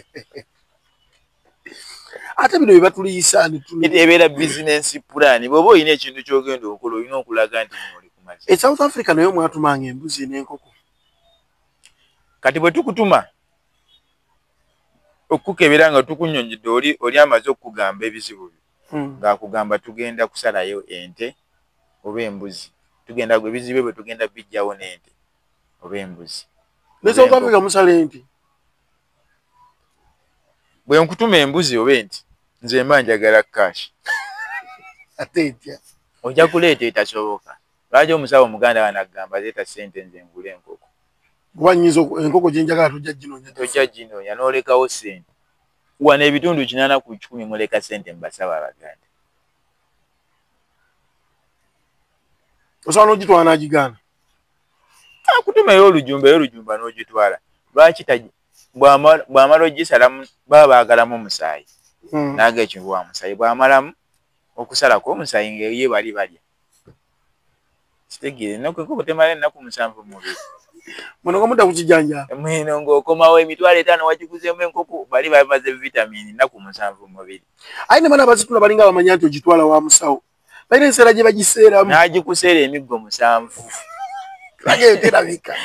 Speaker 2: Ate bino bye batuliisa
Speaker 1: ebeera bizinensi pulaani. Bw'oba olina ekintu ky'ogenda okukola olina okulaga nti oli ku mazima.
Speaker 2: E South Africa nayo mwatumanga embuzi n'enkoko.
Speaker 1: Kati bwe tukutuma okukebera nga tukunnyonnyodde oli amaze okukugamba ebizibu byo. Ng'akugamba tugenda kusalayo ente oba embuzi. Tugenda ebizibu bwe tugenda bijjawo n'ente oba embuzi.
Speaker 2: Ne South Africa musala ente.
Speaker 1: Bwe nkutuma embuzi oba ente nze mba njagala cash.
Speaker 2: Ate etya?
Speaker 1: Ojja kuleeta etasoboka. Lwaki omusawo omuganda wanagamba leeta ssente nze ngule enkoko?
Speaker 2: Kuba nnyinza enkoko gye njagala tojja ginoonya.
Speaker 1: Tojja ginoonya n'olekawo ssente. Wano ebitundu 8 ku 100 muleka ssente mu basawo Abaganda.
Speaker 2: Osobola n'ogitwala n'agigaana?
Speaker 1: Akutumayo olujumba, olujumba n'ogitwala. Lwaki bw'amala ogisalamu baba baagalamu omusaayi. Naga ekintu wa musaayi bw'amalamu okusalako omusaayi ng'eye bali balya. Kitegeere ennaku enkoko temala ennaku 7 mubiri.
Speaker 2: Muno ng'omudda ku kijanja.
Speaker 1: Mwino ng'okomawo 50,000 wagiguzeemu enkoko bali bamaze vitamini ennaku 7 mubiri.
Speaker 2: Aye ne bano abazitunda balinga bamanya nti ogitwala wa musawo. Balina enseera gye bagiseeramu.
Speaker 1: N'agikuseera emiggo 7.
Speaker 2: Lwaki terabika?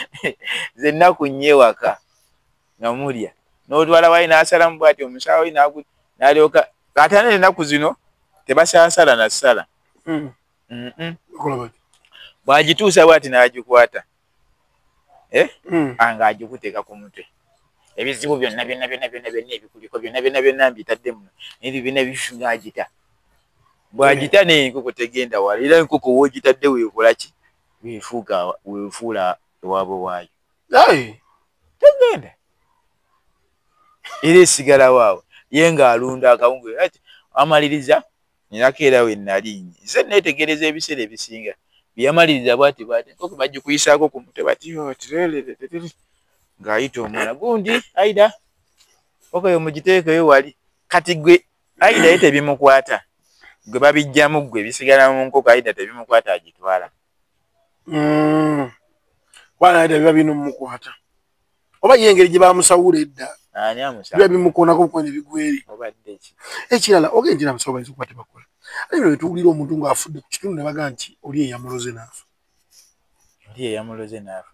Speaker 1: Ze nnaku 4 ewaka nga mulya. N'otwala wali n'asalamu bw'ati omusawo n'alyoka ate n'ennaku zino tebasaasala na ssala. Bw'agituusa bw'ati n'agikwata. Ng'agikuteeka ku mutwe. Ebizibu byonna byonna byonna byonna byonna ebikuliko byonna byonna byonna mbitadde muno. Ebyo byonna bifu ng'agita. Bw'agita n'enkoko tegenda wala era enkoko w'ogitadde weekola ki? Weefuuka weefuula ewaabwe waayo. Tegenda. Era esigala waawo. Ye ng'alunda akawunga amaliriza ninako era we nali nze neetegereza ebiseera ebisinga. Byamaliriza bw'ati bw'ati enkoko bagikuyisaako ku mutwe bati ng'ayita omwana gundi Aida enkoko eyo mugiteekeyo wali. Kati gwe Aida ye tebimukwata. Gwe babijjamu gwe bisigala mu nkoko Aida tebimukwata agitwala.
Speaker 2: Bwana Aida biba bino mumukwata. Oba ye engeri gye bamusawula edda.
Speaker 1: Ani amusawula?
Speaker 2: Biba bimukoonako bukoona ebigweri.
Speaker 1: Obadde ki?
Speaker 2: Ekirala ogenda amusawo bayinza okuba tebakola. Ate bino bye tuwulira omuntu ng'afudde ku kitundu ne bagamba nti oli eyamuloze n'afa.
Speaker 1: Oli eyamuloze n'afa.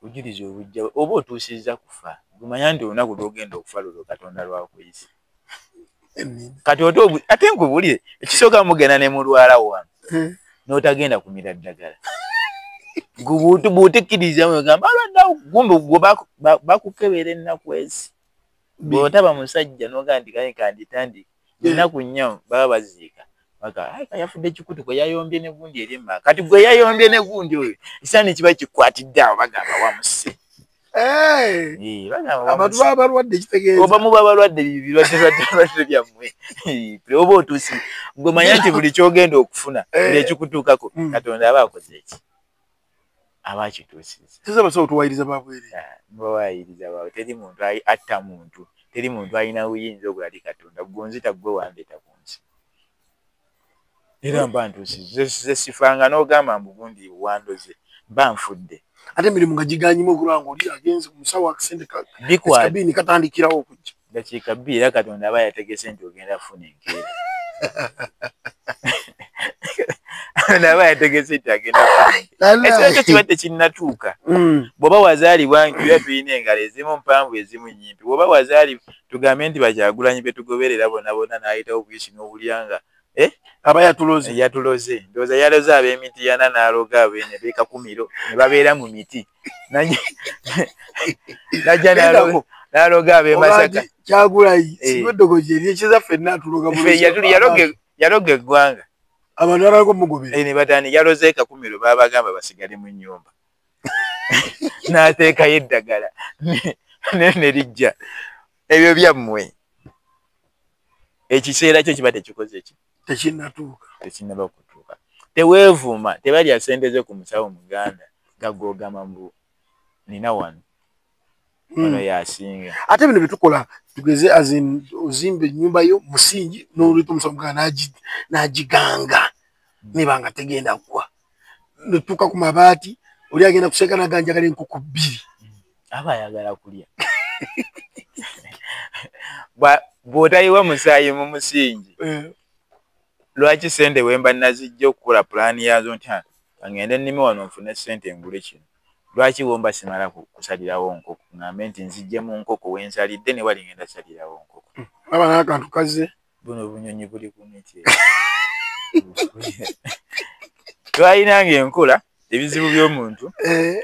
Speaker 1: Bujulizi obujja oba otuusizza kufa. Gumanya nti olunaku lw'ogenda okufa lulwo Katonda lwakuyise. Kati ate nkubuulire ekisooka mugenda ne mulwala wano n'otagenda kumira ddagala. Bw'otekkiriza ogamba alwadde gumbe gwe bakukebera ennaku ezi. Bw'otaba musajja n'ogamba nti kale kanditandike. Ennaku 4 baba baziika. Baga yafudde kikutuko yayombye ne gundi eri emmanga. Kati gwe yayombye ne gundi oyo ekisaani kiba kikwatidde awo bagamba wamusse.
Speaker 2: Abantu baba balwadde kitegeeza.
Speaker 1: Oba muba balwadde birwadde byammwe. Oba otuuse gwe manya nti buli ky'ogenda okufuna buli ekikutuukako Katonda aba akoze eki? Aba akituusiza.
Speaker 2: Tuze abasawo tuwaayiriza babwereere.
Speaker 1: Mubawaayiriza baabwe. Teri muntu atta muntu. Teri muntu alina buyinza obulali Katonda. Gwe onzita gwe wandeeta ku nsi. Era mba ntuusizza. Nze sifanga n'ogamba mbu gundi wandoze. Mba nfudde.
Speaker 2: Ate emirimu nga gigaanyimu okulaba ng'oli agenze ku musawo akasente kabiini katandikirawo okujja.
Speaker 1: Dakiika 2 era Katonda aba yategese nti ogenda kufuna enkeera. Aba yategese nti agenda kufuna enkeera. Ekiseera kyo kiba tekinnatuuka. Bw'oba wazaalibwa nti tulina engalo ezimu mpanvu ezimu nnyimpi. Bw'oba wazaalibwa tugambe nti Bakyagulanyi be tugoberera bonna bonna n'ayitawo buyisi n'owulira nga
Speaker 2: aba yatuloze.
Speaker 1: Yatuloze. Ndowooza yaloze ab'emiti yana n'aloga abeene b'e Kakumiro ne babeera mu miti. Najja n'aloga ab'e Masaka.
Speaker 2: Kyagulanyi siweddogo gye ekiza ffenna atuloga
Speaker 1: yaloga eggwanga.
Speaker 2: Abantu balala mugobera.
Speaker 1: Ne batandika yaloze e Kakumiro baabagamba basigale mu nnyumba. N'ateekayo eddagala ne lijja. Ebyo byammwe. Ekiseera kyo kiba tekikoze ki?
Speaker 2: Tekinnatuuka.
Speaker 1: Tekinnaba kutuuka. Teweevuma, tebalya ssente zo ku musawo Muganda nga gw'ogamba mbu nina wano. Ono y'asinga.
Speaker 2: Ate bino bye tukola tugeze as in ozimba ennyumba yo musingi n'oleeta omusawo Muganda n'agiganga neba nga tegenda ggwa. Ne tutuuka ku mabaati oli agenda kuseeka n'agamba njagala enkoko 2.
Speaker 1: Aba ayagala kulya. Bw'otayiwa musaayi mu musingi. Lwaki ssente bwe mba nazijja okukola pulaani yaazo nti ngende nnime wano nfune ssente ngule kino. Lwaki bw'omba simala kusalirawo nkoko ngambe nti nzijje mu nkoko we nsalidde ne wali ngenda salirawo nkoko.
Speaker 2: Laba n'akantu kazze.
Speaker 1: Buno obunyonyi buli ku miti. Twalinanga enkola ebizibu by'omuntu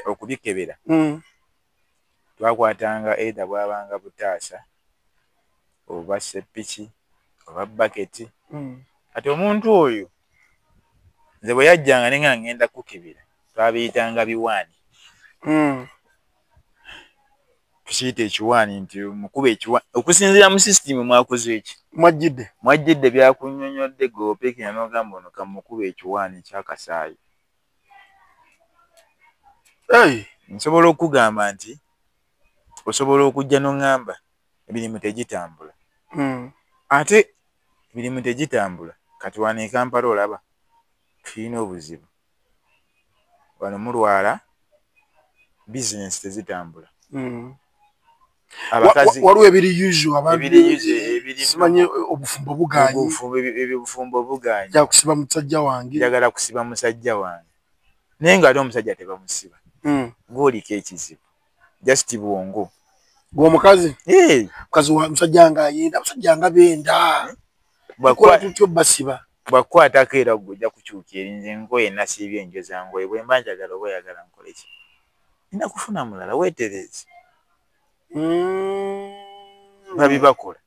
Speaker 1: okubikebera. Twakwatanga either bwabanga butaasa oba seppiki oba baketi. Kati omuntu oyo Nze bwe yajjanga ne nga ngenda kukebera, twabiyitanga biwaani. Tukiyita ekiwaani nti mukuba ekiwaani okusinziira mu sisitimu mwakoze eki mwajjidde byakunnyonnyodde gwe opeekera n'ogamba ono kamukuba ekiwaani ky'akasaayi. Nsobola okugamba nti osobola okujja n'oŋŋamba emirimu tegitambula. Ate emirimu tegitambula, kati wano e Kampala olaba tulina obuzibu. Wano mulwala, bizinensi tezitambula. Abakazi
Speaker 2: waliwo ebiri usual, abantu
Speaker 1: ebiri usual, ebiri
Speaker 2: simanyi obufumbo bugaanyi.
Speaker 1: Obufumbo bugaanyi.
Speaker 2: Njagala kusiba musajja wange.
Speaker 1: Njagala kusiba musajja wange. Naye ng'ate omusajja tebamusiba. Gw'oliko ekizibu. Just bwongo.
Speaker 2: Gwe omukazi? Mukazi wa musajja nga ayenda, musajja nga benda. Tukola tutya basiba?
Speaker 1: Bw'akukwatako era gwe ojja kukyuka eri nze nkoye nasiibye enjoza ngoye bwe mba njagala oba oyagala nkole ki? Nina kufuna mulala weetereeze. Babibakola.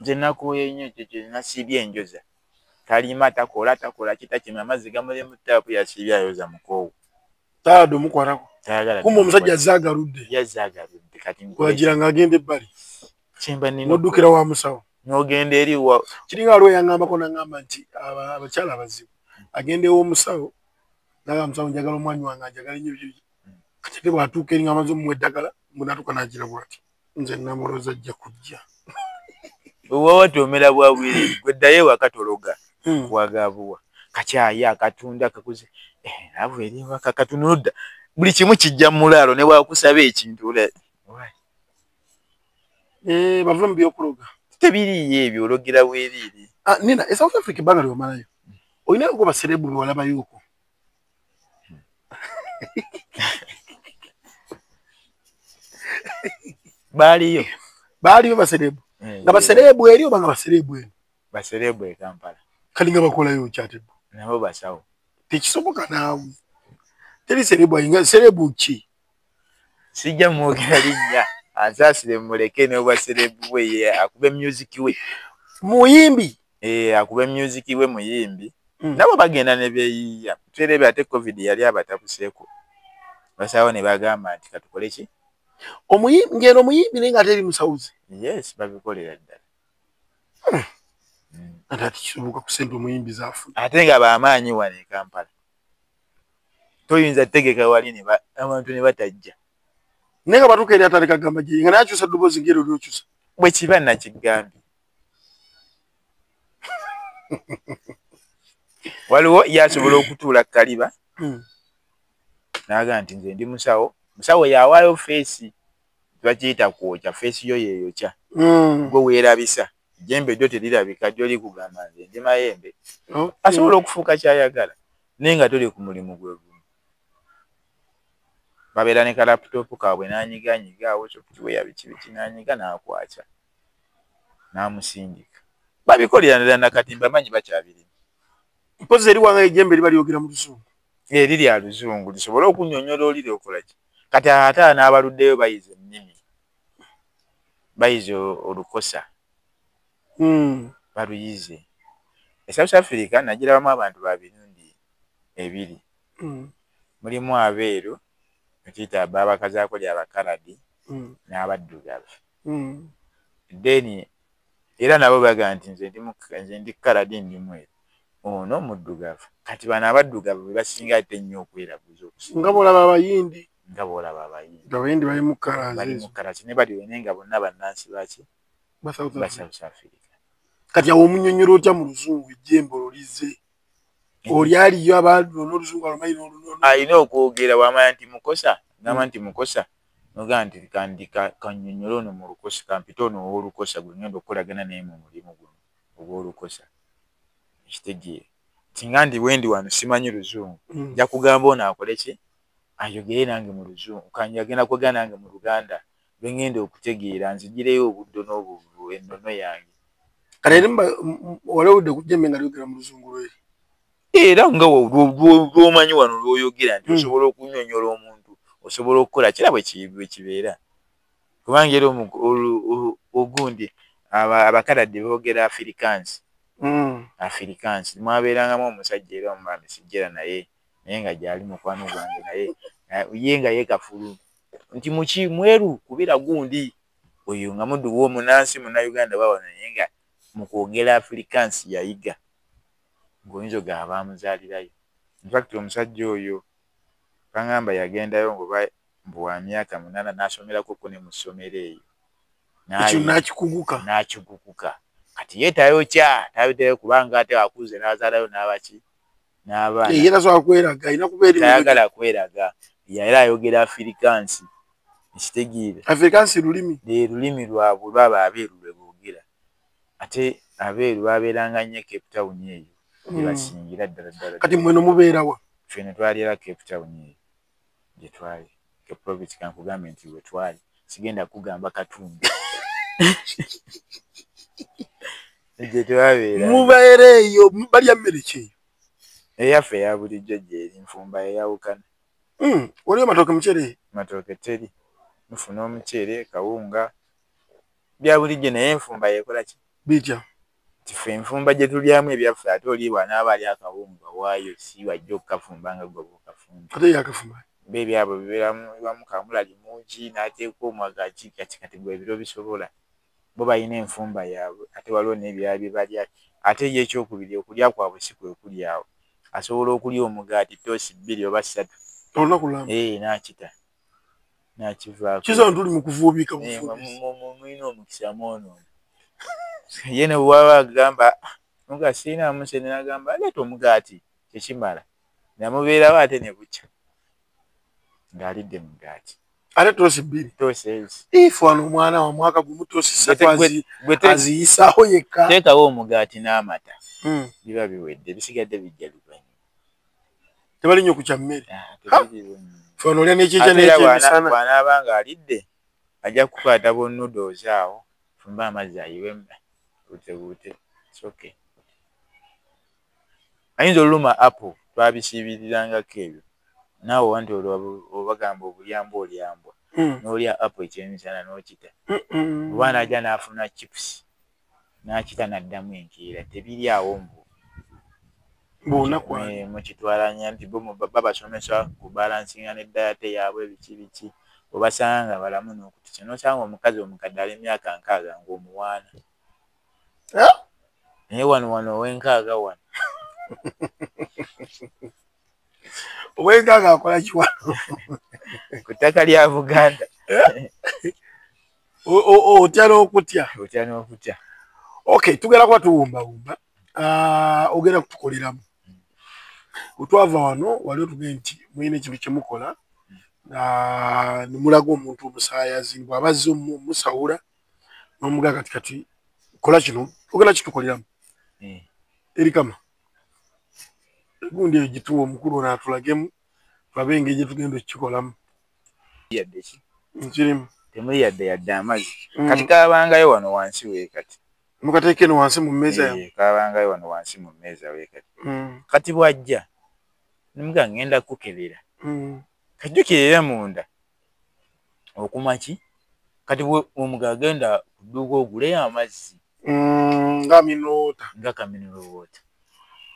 Speaker 1: Nze nakooye nnyo ekyo kye nasiibye enjoza. Talima takola takola kitakima amazzi gamuli mu ttaapu yasiibye ayoza mukoowu.
Speaker 2: Taayadde omukwatako.
Speaker 1: Tayagala.
Speaker 2: Kumbe omusajja azze agaludde.
Speaker 1: Yazze agaludde kati nkole ki?
Speaker 2: Wagira ng'agenda ebbali.
Speaker 1: Kyemba nnina
Speaker 2: N'oddukira wa musawo.
Speaker 1: N'ogenda eri wa
Speaker 2: Kiringa waliwo eyaŋŋambako n'aŋŋamba nti abakyala abazibu agenda ew'omusawo n'agamba musawo njagala omwami wange anjagala nnyo biki. Kati ate bw'atuuka eri ng'amaze omuwa eddagala mbu n'atuuka n'agira bw'ati. Nze namulooza ajja kujja.
Speaker 1: Oba tomera bwa bwereere gwe ddayo ewaka tologa. Wagabuwa. Kakyayi akatunda kakuze. Laavu eri ewaka katunudda. Buli kimu kijja mu mulaalo ne bw'akusaba ekintu
Speaker 2: Bave mu by'okuloga.
Speaker 1: Tebiriiyo ebyo ologera bwereere.
Speaker 2: Nina e South Africa ebbanga ly'omalayo. Olinayo baserebu be walabayoko?
Speaker 1: Baaliyo.
Speaker 2: Baaliyo baserebu. Nga baserebu eri oba nga baserebu eno?
Speaker 1: Baserebu e Kampala.
Speaker 2: Kali nga bakolayo ki ate bo?
Speaker 1: Nabo basawo.
Speaker 2: Tekisoboka naawe. Teri serebu ayinga serebu ki?
Speaker 1: Sijja mwogera linnya. Ansaasire mmuleke n'obwa serebu bwe ye akube music we.
Speaker 2: Muyimbi?
Speaker 1: Akube music we muyimbi. Nabo bagenda ne beeyiiya. Terebe ate COVID yali abatabuseeko. Basawo ne bagamba nti katukole ki?
Speaker 2: Omuyimbi ng'eno omuyimbi naye ng'ate eri musawuzi.
Speaker 1: Yes, babikolera ddala.
Speaker 2: Ate ati kisoboka ku ssente omuyimbi z'afuna.
Speaker 1: Ate nga b'amaanyi wano e Kampala. Toyinza tegeka wali abantu ne batajja.
Speaker 2: Naye nga batuuka eri atandika kugamba gye nga naye akyusa ddoboozi ng'eryo ly'okyusa.
Speaker 1: Bwe kiba nakigambye. Waliwo ye asobola okutuula kaliba. N'agamba nti nze ndi musawo. Musawo yawaayo feesi. Bakiyita kwokya, feesi yo yeeyokya. Gwe weerabisa. Jjembe lyo terirabika gy'oli kugamba nze ndi mayembe. Asobola okufuuka ky'ayagala naye nga toli ku mulimu gwe gumu. Babeera ne ka laptop kaabwe n'anyigaanyiga awo software biki biki n'anyiga n'akwakya n'amusindika. Babikolera ddala nakati mbamanyi bakyabirina.
Speaker 2: Mpozzi eri wanga ejjembe liba lyogera mu Luzungu.
Speaker 1: Eri lya Luzungu lisobole okunnyonnyola oli lyokola ki. Kati ate n'abaluddeyo bayize ennimi. Bayize olukosa. Baluyize. E South Africa nagirabamu abantu ba mirundi ebiri. Mulimu abeeru ekiyita babakazaako lya Bakaladi n'abaddugavu. Then era nabo bagamba nti nze ndi Kaladi ndi mweru. Ono muddugavu. Kati bano abaddugavu be basinga ate ennyo okweraguza okusinga.
Speaker 2: Nga bw'olaba Abayindi.
Speaker 1: Nga bw'olaba Abayindi.
Speaker 2: Abayindi bali mu kkalaazi.
Speaker 1: Bali mu kkalaazi ne bali naye nga bonna bannansi baki?
Speaker 2: Ba South
Speaker 1: Africa.
Speaker 2: Kati awo omunnyonnyola otya mu Luzungu ejjembe olwo lizze? Oli aliyo n'Oluzungu alumanyi n'olunona.
Speaker 1: Alina okwogera bw'amanya nti mukosa, n'agamba nti mukosa, n'ogamba nti kannyonnyole ono mu lukosa, kampite ono ow'olukosa gwe ngenda okukolagana naye mu mulimu guno ogw'olukosa. Ekitegeera. Singa ndi bwe ndi wano simanyi Luzungu, nja kugamba ono akole ki? Ayogere nange mu Luzungu, agenda kwogera nange mu Luganda lwe ngenda okutegeera nzigireyo obuddo n'obuvu ennono yange.
Speaker 2: Kale eri wali owulidde ku jjembe nga lyogera mu Luzungu lweri?
Speaker 1: Era nga lw'omanyi wano lw'oyogera nti osobola okunnyonnyola omuntu, osobola okukola kira bwe kibeera. Kubanga era ogundi Abakaladde boogera Afrikaans. Afrikaans mwabeerangamu omusajja era omwami sijjera naye nga gyali mukwano gwange naye ye nga ye kafulu nti muki mweru kubira gundi oyo nga muddu w'omunansi munnayuganda bawa naye nga mu kwogera Afrikaans yayiga ng'oyinza ogamba baamuzaalirayo. In fact omusajja oyo bangamba yagendayo ngoba mbu wa myaka 8 n'asomerako ko ne mu ssomero eyo.
Speaker 2: Ekyo n'akikuguka.
Speaker 1: N'akikuguka. Kati ye tayokya tabiddeyo kubanga ate akuze n'azaalayo n'abaki n'abaana.
Speaker 2: Ye tasobola kweraga, alina kuba eri
Speaker 1: tayagala kweraga. Yali ayogera Afrikaans. Ekitegeera.
Speaker 2: Afrikaans lulimi.
Speaker 1: Lulimi lwabwe lwaba abeeru lwe boogera. Ate abeeru babeeranga nnyo Cape Town eyo. Gye basingira ddala ddala.
Speaker 2: Kati mmwe no mubeera wa?
Speaker 1: Ffe ne twali era Cape Town eyo. Gye twali. Cape Province kankugambe nti we twali. Sigenda kugamba katundu. Gye twabeera.
Speaker 2: Mubeera eyo balya mmere ki eyo?
Speaker 1: Eyaffe eya bulijjo gy'eri nfumba eyawukana.
Speaker 2: Waliyo matooke muceere?
Speaker 1: Matooke teri. Mufuna omuceere, kawunga bya bulijjo naye enfumba yekola ki?
Speaker 2: Bitya?
Speaker 1: Ffe enfumba gye tulyamu ebyaffe ate oli bw'anaaba alya akawunga waayo si wajja okukafumba nga ggwe bw'okafumba.
Speaker 2: Ate ye akafumba?
Speaker 1: Bo ebyabwe bibeeramu kamulali mungi n'ateeka omwagaaki kati kati gwe ebiro bisobola. Bo balina enfumba yaabwe ate waliwo n'ebirala bye balya. Ate ye ekyokubiri okulya kwabwe si kwe kuli awo. Asobola okulya omugaati ttoosi 2 oba 3.
Speaker 2: Olunaku lulamba?
Speaker 1: N'akita. N'akivaako.
Speaker 2: Kizza tuli mu kuvuubika bufuubisi.
Speaker 1: Mulina omukisa mwonoona. Ye ne bw'aba agamba nga sirina musene n'agamba leeta omugaati tekimala. Namubeerawo ate ne bukya ng'alidde mugaati.
Speaker 2: Ate ttoosi 2?
Speaker 1: Ttoosi ezi.
Speaker 2: Ife wano omwana wa mwaka gumu ttoosi 3 aziyisaawo yekka.
Speaker 1: Teekawo omugaati n'amata. Biba biwedde bisigadde bijja luvannyuma.
Speaker 2: Tebali nnyo ku kya mmere. Ffe wano olya n'ekyenkya n'ekyemisana.
Speaker 1: Bw'anaaba ng'alidde ajja kukwata bu noodles awo fumba amazzi ayiwemu buutebuute. It's okay. Ayinza oluluma apple twabisiibirirangako ebyo. Naawe wanti olwo obagamba obulyambwa olyambwa. N'olya apple ekyemisana n'okita. Oba n'ajja n'afuna chips n'akita n'addamu enkeera tebiri awo mbu. Mukitwalanya nti bo babasomesa ku balansinga ne diet yaabwe biki biki obasanga nga balamu n'okutisa n'osanga omukazi omukadde ali emyaka 60 ng'omuwaana. Naye wano ow'enkaaga wano.
Speaker 2: Ow'enkaaga akola ki wano?
Speaker 1: Ku ttaka lya Buganda.
Speaker 2: Otya n'okutya.
Speaker 1: Otya n'okutya.
Speaker 2: Okay, tugenda kuba tuwumbawumba. Ogenda kutukoleramu. Otwava wano wali otugambye nti mulina ekintu kye mukola ne mulaga omuntu omusaayazi bw'aba azze omusawula n'omugaa kati kati kola kino ogenda kitukoleramu. Erikama gundi eyo gituwa omukulu ono atulagemu tulabe engeri gye tugenda okukikolamu.
Speaker 1: Yadde ki?
Speaker 2: Nkirimu.
Speaker 1: Temuli yadde amazzi. Kati kaabangayo wano wansi we kati.
Speaker 2: Mukateeka eno wansi mu mmeeza yammwe.
Speaker 1: Kaabangayo wano wansi mu mmeeza we kati. Kati bw'ajja ne ngenda kukebera. Kajjukira era munda okuma ki? Kati omuga agenda ku dduuka oguleyo amazzi.
Speaker 2: Nga mineral water.
Speaker 1: Nga ka mineral water.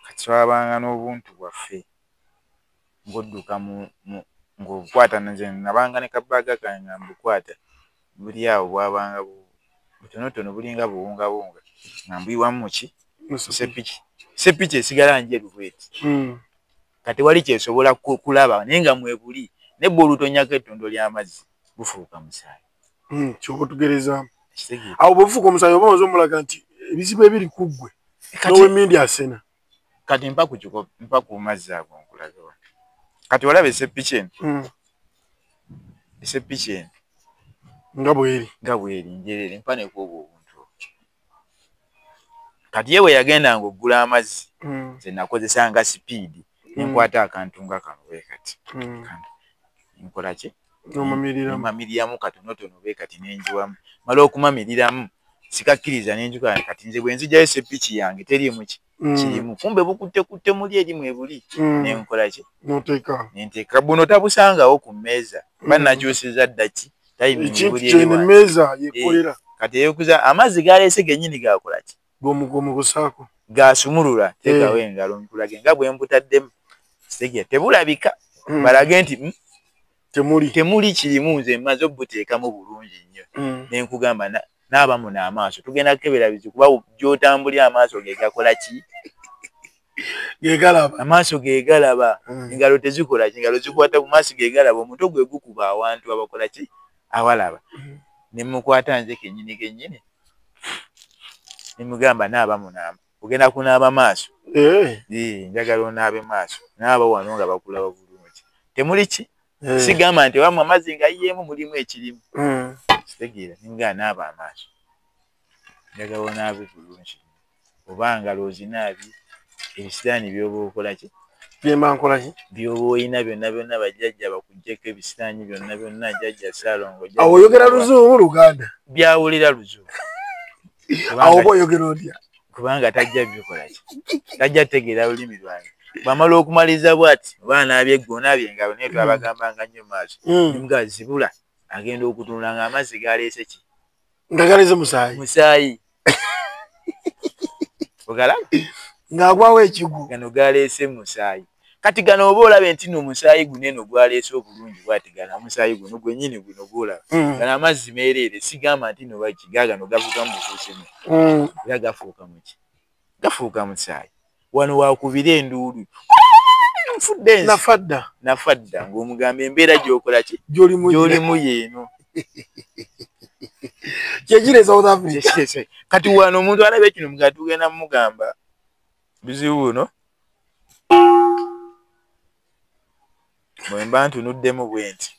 Speaker 1: Kati twabanga n'obuntu bwaffe ng'odduka ng'obukwata nze nabanga ne kabaaga kange nga mbukwata buli awo bwabanga butonotono bulinga buwungawunga nga mbuyiwamu ki? Seppiki. Seppiki esigala njeru bw'eti. Kati wali kyesobola kulaba naye nga mwebuli ne bw'olutonnyako ettondo ly'amazzi bufuuka musaayi.
Speaker 2: Ky'oba otugerezaamu. Awo bwe bufuuka omusaayi oba omaze omulaga nti ebizibu ebiri ku ggwe n'ow'emmindi asena.
Speaker 1: Kati mpa ku kikopo mpa ku mazzi ago nkulage wano. Kati olaba esseppiki eno. Esseppiki eno.
Speaker 2: Nga bw'eri.
Speaker 1: Nga bw'eri njereere mpa ne ku obwo obuntu. Kati ye bwe yagendanga okugula amazzi nze nakozesanga sipiidi ne nkwata akantu nga kano bwe kati. Nkola ki? N'omamiriramu katonotono bwe kati ne njiwamu. Mala okumamiriramu sikakkiriza ne njuka kati nze bwe nzigyayo esseppiki yange teriimu ki? Kirimu. Kumbe bukuttekutte muli eri mwebuli ne nkola ki?
Speaker 2: N'oteeka.
Speaker 1: Ne nteeka. Buno tabusangawo ku mmeeza. Bannakyusiza dda ki?
Speaker 2: Ekintu kyene emmeeza yeekolera.
Speaker 1: Kati eyokuza amazzi galeese gennyini gakola ki?
Speaker 2: Gomugomugusaako.
Speaker 1: Gasumulula teekawo engalo nkulage nga bwe mbutaddemu. Kitegeera tebulabika. Balage nti temuli kirimu, nze mmaze obuteekamu bulungi nnyo. Ne nkugamba naaba muno amaaso, tugenda kukebera bizibu kuba gy'otambulira amaaso ge gakola ki?
Speaker 2: Ge galaba.
Speaker 1: Amaaso ge galaba. Engalo tezikola ki? Engalo zikwata ku maaso ge galaba, omutwe gwe gukuba awantu abakola ki? Awalaba. Ne mukwata nze kennyini kennyini. Ne mugamba naaba muno, ogenda kunaaba maaso. Njagala onaabe maaso. Naaba wano nga bakulaba bulungi. Temuli ki? Sigamba nti wamma amazzi nga yeemu mulimu ekirimu. Kitegeera, nga naaba amaaso. Njagala onaabe bulungi. Oba ngalo ozinaabye, ebisiraani by'oba okola ki?
Speaker 2: Byemba nkola ki?
Speaker 1: By'oba oyina byonna byonna bajjajja bakuggyeko ebisiraani byonna byonna, jjajja Ssaalongo.
Speaker 2: Awo oyogera Luzungu Luganda?
Speaker 1: Byawulira Luzungu.
Speaker 2: Awo oba oyogera otya?
Speaker 1: Kubanga tajja bikola ki? Tajja tegeera lulimi lwange. Bw'amala okumaliriza bw'ati, oba anaabye eggo, onaabye engalo, naye twabagambanga nnyo mu maaso. Ne zibula, agenda okutunula ng'amazzi galeese ki?
Speaker 2: Nga galeese musaayi.
Speaker 1: Musaayi. Ogalaba?
Speaker 2: Ng'agwawo ekigwo.
Speaker 1: Gano galeese musaayi. Kati gano oba olaba nti nno omusaayi guno eno gwaleese obulungi bw'ati, gano omusaayi guno gwennyini guno gw'olaba. Gano amazzi meereere, sigamba nti nno baki, gano gavugamu bufuusemu. Era gafuuka muki? Gafuuka musaayi. Wano wakubira enduulu. Nfudde ensi.
Speaker 2: Nafadda.
Speaker 1: Nafadda ng'omugamba embeera gy'okola ki? Gy'olimu yeeno.
Speaker 2: Kyekiri e South Africa.
Speaker 1: Kati wano omuntu alaba ekino nga tugenda mugamba buzibu buno. Bwe mba ntunuddemu bwe nti.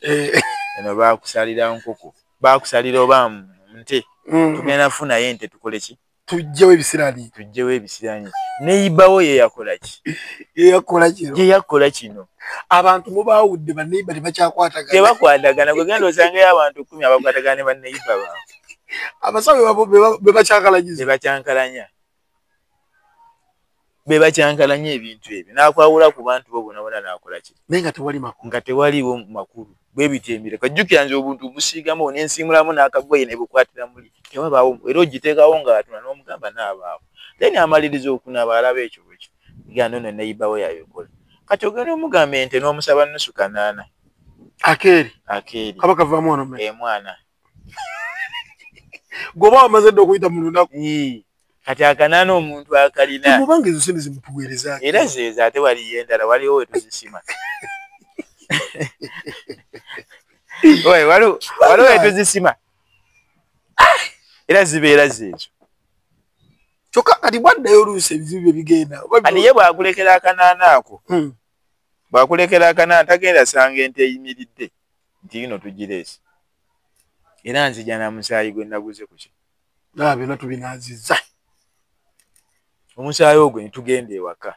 Speaker 1: Eno baakusalira nkoko, baakusalira oba nte. Tugenda kufunayo ente tukole ki?
Speaker 2: Tujjewo ebisiraani.
Speaker 1: Tujjewo ebisiraani. Neighbor ye yakola ki?
Speaker 2: Ye yakola kino.
Speaker 1: Ye yakola kino.
Speaker 2: Abantu mubaawudde ba neighbor tebakyakwatagana.
Speaker 1: Tebakwatagana. Gwe genda osangeyo abantu 10 abakwatagana ne ba neighbor baabwe.
Speaker 2: Abasawo be bakyankalanyiza.
Speaker 1: Be bakyankalanya. Be bakyankalanya ebintu ebyo. N'akwawula ku bantu bo bonna bonna n'akola ki?
Speaker 2: Naye nga tewali makulu.
Speaker 1: Nga tewaliiwo makulu. Bwe bityo emire. Kajjukira nze obuntu busiigamu n'ensiimulamu n'akagoye ne bukwatira muli. Tewabaawo era ogiteekawo ng'atuna n'omugamba n'abaawo. Then amaliriza okunaaba alaba ekyo bwekyo. Gano nno neighbor we yabikola. Kati ogenda omugamba ente n'omusaba 8.5.
Speaker 2: Akeeri.
Speaker 1: Akeeri.
Speaker 2: Kaba kavaamu wano mmeka?
Speaker 1: Emwana.
Speaker 2: Gwoba wamaze dda okuyita mu lunaku.
Speaker 1: Kati akanaana omuntu akalina.
Speaker 2: Mubanga ezo ssente zimutuweereza.
Speaker 1: Era zeezo ate waliyo endala, waliwo we tuzisima. Waliwo we tuzisima. Era zibeera zeezo.
Speaker 2: Kyokka kati bwaddayo oluusi ebizibu bye bigenda.
Speaker 1: Kati ye bw'akulekera akanaana ako, bw'akulekera akanaana tagenda sanga ente eyimiridde nti ino tugireese. Era nzija na musaayi gwe naguze ku ki?
Speaker 2: Naa byonna tubinaazizza.
Speaker 1: Omusaayi ogwo ne tugenda ewaka.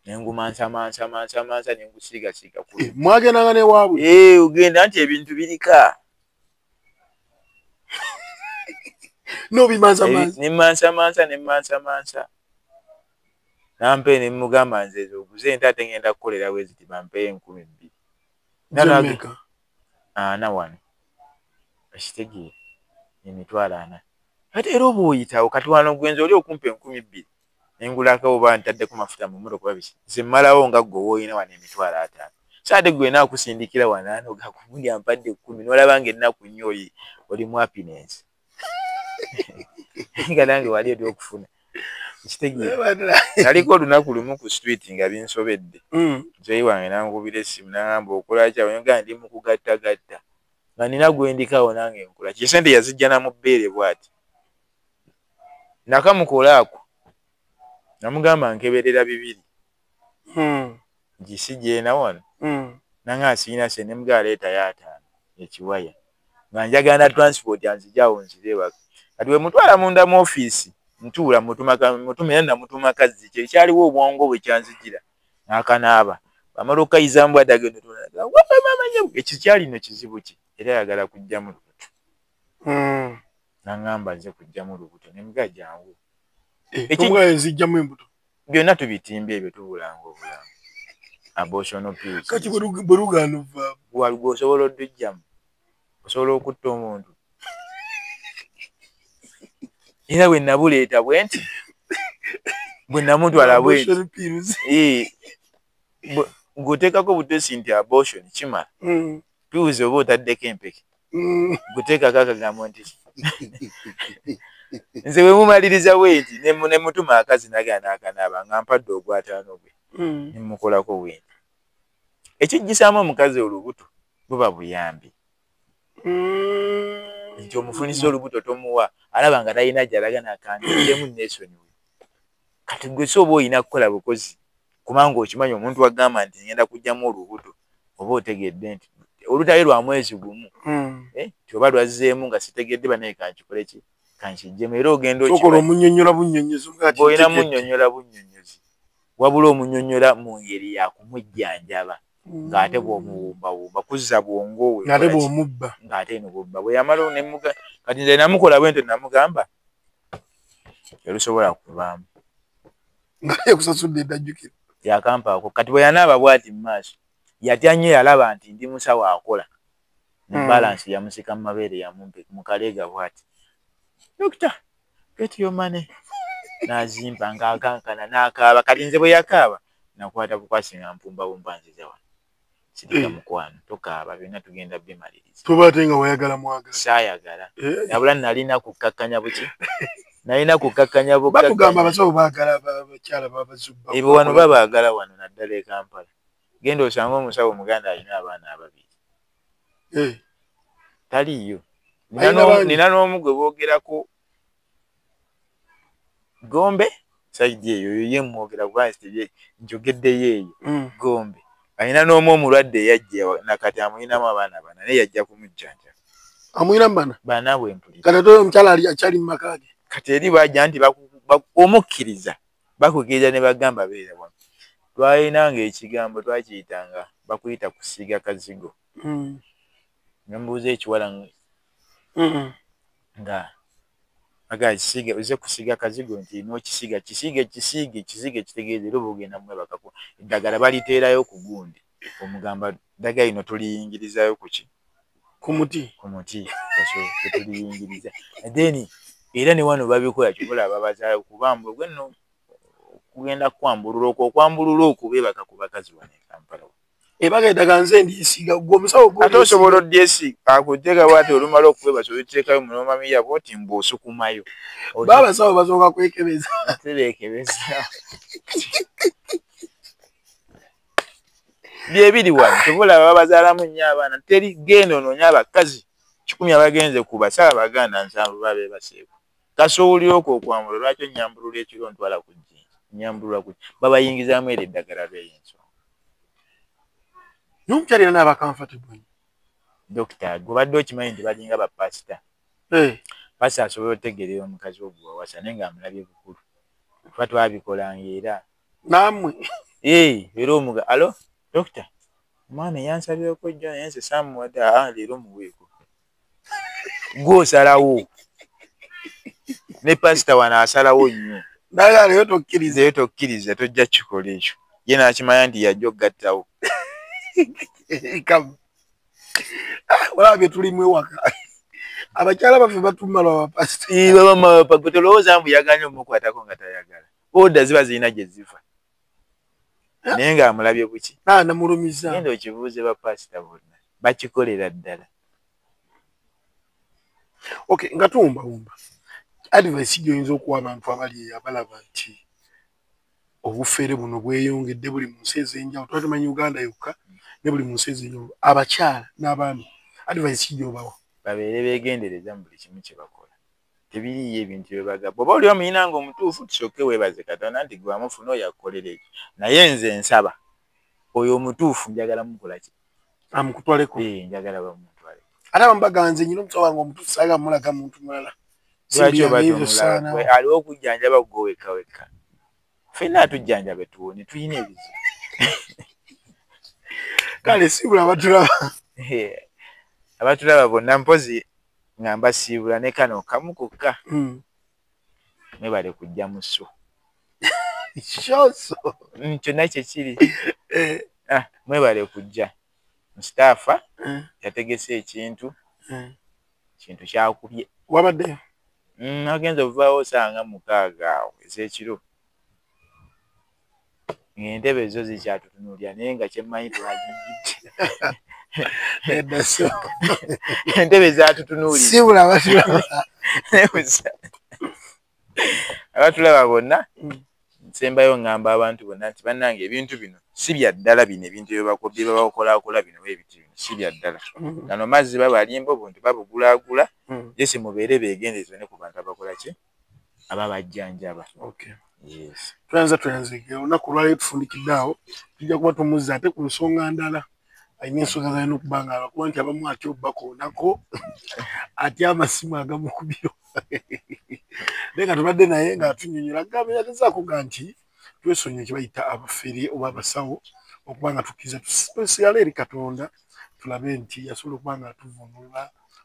Speaker 1: Ne ngumansamansamansamansa ne ngusiigasiiga ku.
Speaker 2: Mwagendanga n'ewaabwe?
Speaker 1: Ogenda nti ebintu birika.
Speaker 2: N'obimansamansa.
Speaker 1: Ne mmansamansa ne mmansamansa. Nampe ne mugamba nze oguze ente ate ngenda kukolera bwe ziti bampeeyo 2,000.
Speaker 2: Mmeka?
Speaker 1: 4 wano. Okitegeera? 40,000. Ate era oba oyitawo kati wano gwe oli okumpa 2,000. Ne ngulako oba ntaddeko mafuta mu mmotoka oba biki. Nze mmalawo nga ggwe w'olina wano 50,000. So ate gwe naakusindikira wano ano gakugundi ampadde 10 n'olaba ng'ennaku nnyo oli mu happiness. Nga nange wali eri okufuna. Kitegeera. Naliko olunaku lumu ku street nga binsobedde. Muzeeyi wange n'ankubira essimu n'angamba okola ki awo, ne ngamba ndi mu kugattagatta. Nga nina gwe ndikawo nange nkola ki. Essente yazijja na mu bbeere bw'ati. Nakamukola ako namugamba nkeberera 2. Ngisijje wano. Nanga sirina ssente ne mugamba leetayo 5 ekiwaya. Nga njagala transport anzigye nzire ewaka. Kati bwe mutwala munda mu ofiisi ntuula mutuma era namutuma kazzi kye kyaliwo obwongo bwe kyanzijira n'akanaaba. Bw'amala okukayizaamu bw'ati agenda otunula, ekyo kyali nno kizibu ki era ayagala kuggyamu lubuto. N'aŋŋamba nze kuggyamu lubuto ne mugamba jangu.
Speaker 2: Tomugamba nzigyamu embuto.
Speaker 1: Byonna tubitimba ebyo tubulanga obulamu. Abortion pills.
Speaker 2: Kati bwe lugaana ovaamu.
Speaker 1: Gwe osobola oddujjamu. Osobola okutta omuntu. Era bwe nabuleeta bwe nti Bwe namutwala bwe ng'oteekako buteesi nti abortion kimala. Pills oba otaddeko empeke. Guteekako akagambo nti nze bwe mumaliriza bwe nti ne mutuma akazi nagana akanaaba nga mpadde ogwataano gwe ne mukolako bwe nti. Ekijjisaamu omukazi olubuto buba buyambi. Nti omufunisa olubuto tomuwa alaba nga talina gy'alaga n'akandiddemu neesonyiwe. Kati gwe si oba olina kukola bukozi kubanga okimanyi omuntu agamba nti ngenda kuggyamu olubuto oba otegedde nti olutali lwa mwezi gumu nti oba lwazzeemu nga sitegedde bannaye kankikole ki kankiggyemu era ogenda
Speaker 2: okola omunnyonnyola bunnyonnyozi
Speaker 1: olina munnyonnyola bunnyonnyozi wabula omunnyonnyola mu ngeri ya kumujjanjaba ng'ate bw'omuwumbawumba kuzza bwongo we
Speaker 2: ng'ate bw'omubba
Speaker 1: ng'ate eno bw'obba bwe yamala ne kati nze namukola bwe ntyo namugamba terusobola kuvaamu
Speaker 2: nga yakusasudde eddajjukiro
Speaker 1: yakampaako. Kati bwe yanaaba bw'ati mu maaso yatya nnyo yalaba nti ndi musawo akola ne balansi yamusika mu mabeere yamumpe mu kaleega bw'ati doctor get your money n'azimpa ng'akankana n'akaaba. Kati nze bwe yakaaba nakwata bukwasi nga mpumbawumba nziza wano sirika mukwano tokaaba byonna tugenda bimaliriza.
Speaker 2: Toba ate nga wayagala mwagala.
Speaker 1: Saayagala yabula nalina kukkakkanya buki nalina kukkakkanya bukkakkanya.
Speaker 2: Batugamba abasawo baagala abakyala babazubba.
Speaker 1: Ebo wano babaagala wano naddala e Kampala. Genda osange omusawo Omuganda alina abaana ababiri. Taliiyo. Nina n'omu gwe boogerako Gombe sayidi eyo ye mwogera kuba njogeddeyo eyo Gombe. Alina n'omu omulwadde eyajja nakati amuyinamu abaana bana naye yajja kumujjanjaba.
Speaker 2: Amuyinamu bana?
Speaker 1: Bana bwe mpulira.
Speaker 2: Kati ate omukyala akyali mu maka ge.
Speaker 1: Kati eri bajja nti omukkiriza bakukkiriza ne bagamba beera wano. Twalinanga ekigambo twakiyitanga bakuyita kusiiga kazigo. Ne mbuuza ekiwala nga aga kisiiga oze kusiiga kazigo nti n'okisiiga kisiige kisiige kisiige kitegeeza era oba ogenda mwebakako eddagala baliteerayo ku gundi omugamba ddagala lino tuliyingirizaayo ku ki
Speaker 2: ku muti
Speaker 1: tetuliyingiriza. Then era ne wano babikola kyobola babazaala kubamba gwe nno kugenda kwambulula okwo okwambulula okwo beebaka ku bakazi wano e Kampala.
Speaker 2: Ebaga eddagala nze ndyesiiga gwe omusawo gwe
Speaker 1: ate osobola odyesiiga akuteeka bw'ati olumala okwebasa oliteekayo munomamiya bw'oti mbw'osukumayo.
Speaker 2: Bo abasawo basooka kwekebeza.
Speaker 1: Tebeekebeza. Byebiri wano tebulaba babazaalamu nnyo abaana teri genda onoonye abakazi 10 abagenze ku basawo Abaganda 7 babeebaseeko. Kasowulira okwo okwambula lwaki onnyambulula ekiro ntwala ku jjinja nnyambulula ku babayingizaamu era eddagala lw'ensonga.
Speaker 2: N'omukyala era n'aba comfortable.
Speaker 1: Dokita gwe obadde okimanyi nti balinga bapasita. Pasita asobola otegeerera omukazi wo gwe wawasa naye ng'amulabye bukulu. Kuba twabikolanga era.
Speaker 2: Nammwe.
Speaker 1: Era omuga alo dokita omwana eyansabyeko jjo naye nze saamuwadde leero muweeko. Gwe osalawo. Ne pasita wano asalawo nnyo.
Speaker 2: Naye leero tokkiriza.
Speaker 1: Leero tokkiriza tojja kukikola ekyo. Ye n'akimanya nti yajja okugattawo.
Speaker 2: Olaba bye tulimu ewaka. Abakyala baffe batumala abapasita.
Speaker 1: Gwe tolowooza mbu yagaanye omukwatako nga tayagala. Oda ziba zirina gye ziva. Naye ng'amulabye buki.
Speaker 2: Namulumiza.
Speaker 1: Genda okibuuze bapasita bonna. Bakikolera ddala.
Speaker 2: Okay, nga tuwumbawumba. Advice gy'oyinza okuwa abantu abali abalaba nti obufere buno bweyongedde buli mu nsi ez'enjawulo. Twali tumanyi Uganda yokka ne buli mu nsi ez'enjawulo. Abakyala n'abaami advice gy'obawa.
Speaker 1: Babeere beegendereza mu buli kimu kye bakola. Tebiriiyo ebintu bye bagamba. Bw'oba oli omuyina ng'omutuufu tusooke weebaze Katonda nti gwe wamufuna oyo akukolera ekyo. Naye nze nsaba oyo omutuufu njagala mukola ki?
Speaker 2: Amukutwaleko.
Speaker 1: Njagala bamutwaleko.
Speaker 2: Ate abamu bagamba nze nnyina omusawo wange omutuufu saagala mulaga muntu mulala.
Speaker 1: Lwaki obadde omulala? Aliwo okujjanjaba gwe wekka wekka. Ffenna atujjanjabe tuwone tulina ebizibu.
Speaker 2: Kale siibula abatulaba.
Speaker 1: Abatulaba bonna mpozi nga mbasiibula ne kano kamu kokka. Mwebale kujja mu sso.
Speaker 2: Shoso.
Speaker 1: Kyonna kye kiri. Mwebale kujja. Mustapha yategese ekintu. Kintu kyakubye.
Speaker 2: Wabaddeyo?
Speaker 1: Nagenze okuvaawo ssaawa nga 6 awo ez'ekiro. Ng'entebe zo zikyatutunuulira, naye nga kyemmanyi twagiyidde. Entebe zatutunuulira.
Speaker 2: Sibula abatulaba.
Speaker 1: Abatulaba bonna, nsembayo ngamba abantu bonna nti bannange ebintu bino si bya ddala, bino ebintu bye babakolaakola bino ebiti bino si bya ddala. Gano mazzi babalimba obuntu babugulaagula, jesi mubeere beegendereze ne ku bantu abakola ki ababajjanjaba. Yes.
Speaker 2: Tweyanze olunaku olwaleero tufundikidde awo, tujja kuba tumuzza ate ku nsonga ndala. Alina ensonga zalina okuba nga abakuba nti abamu atya obbakoonako, atya amasimu agamukubiro. Naye nga tubadde naye ng'atunnyonnyola agamba yagezaako ga nti twesonyiwe kye bayita abafere oba abasawo, okuba nga tukkiriza tusigale eri Katonda, tulabe nti yasobola okuba nga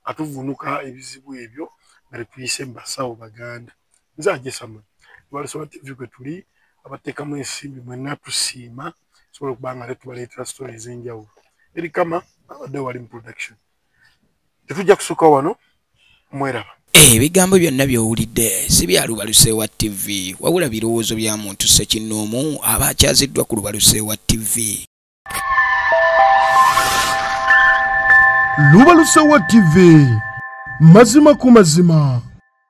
Speaker 2: atuvuunuka ebizibu ebyo nga tetuyise mu basawo Baganda. Nze Haji Samuel, Lubalusewa TV kwe tuli, abateekamu ensimbi mwenna tusiima, tusobola okuba nga ate tubaleetera story ez'enjawulo. Eri Kama abadde wali mu production. Tetujja kusukka wano, mweraba.
Speaker 3: Ebigambo byonna by'owulidde si bya Lubalusewa TV, wabula birowoozo bya muntu ssekinnoomu aba akyaziddwa ku Lubalusewa TV.
Speaker 6: Lubalusewa TV, mazima ku mazima.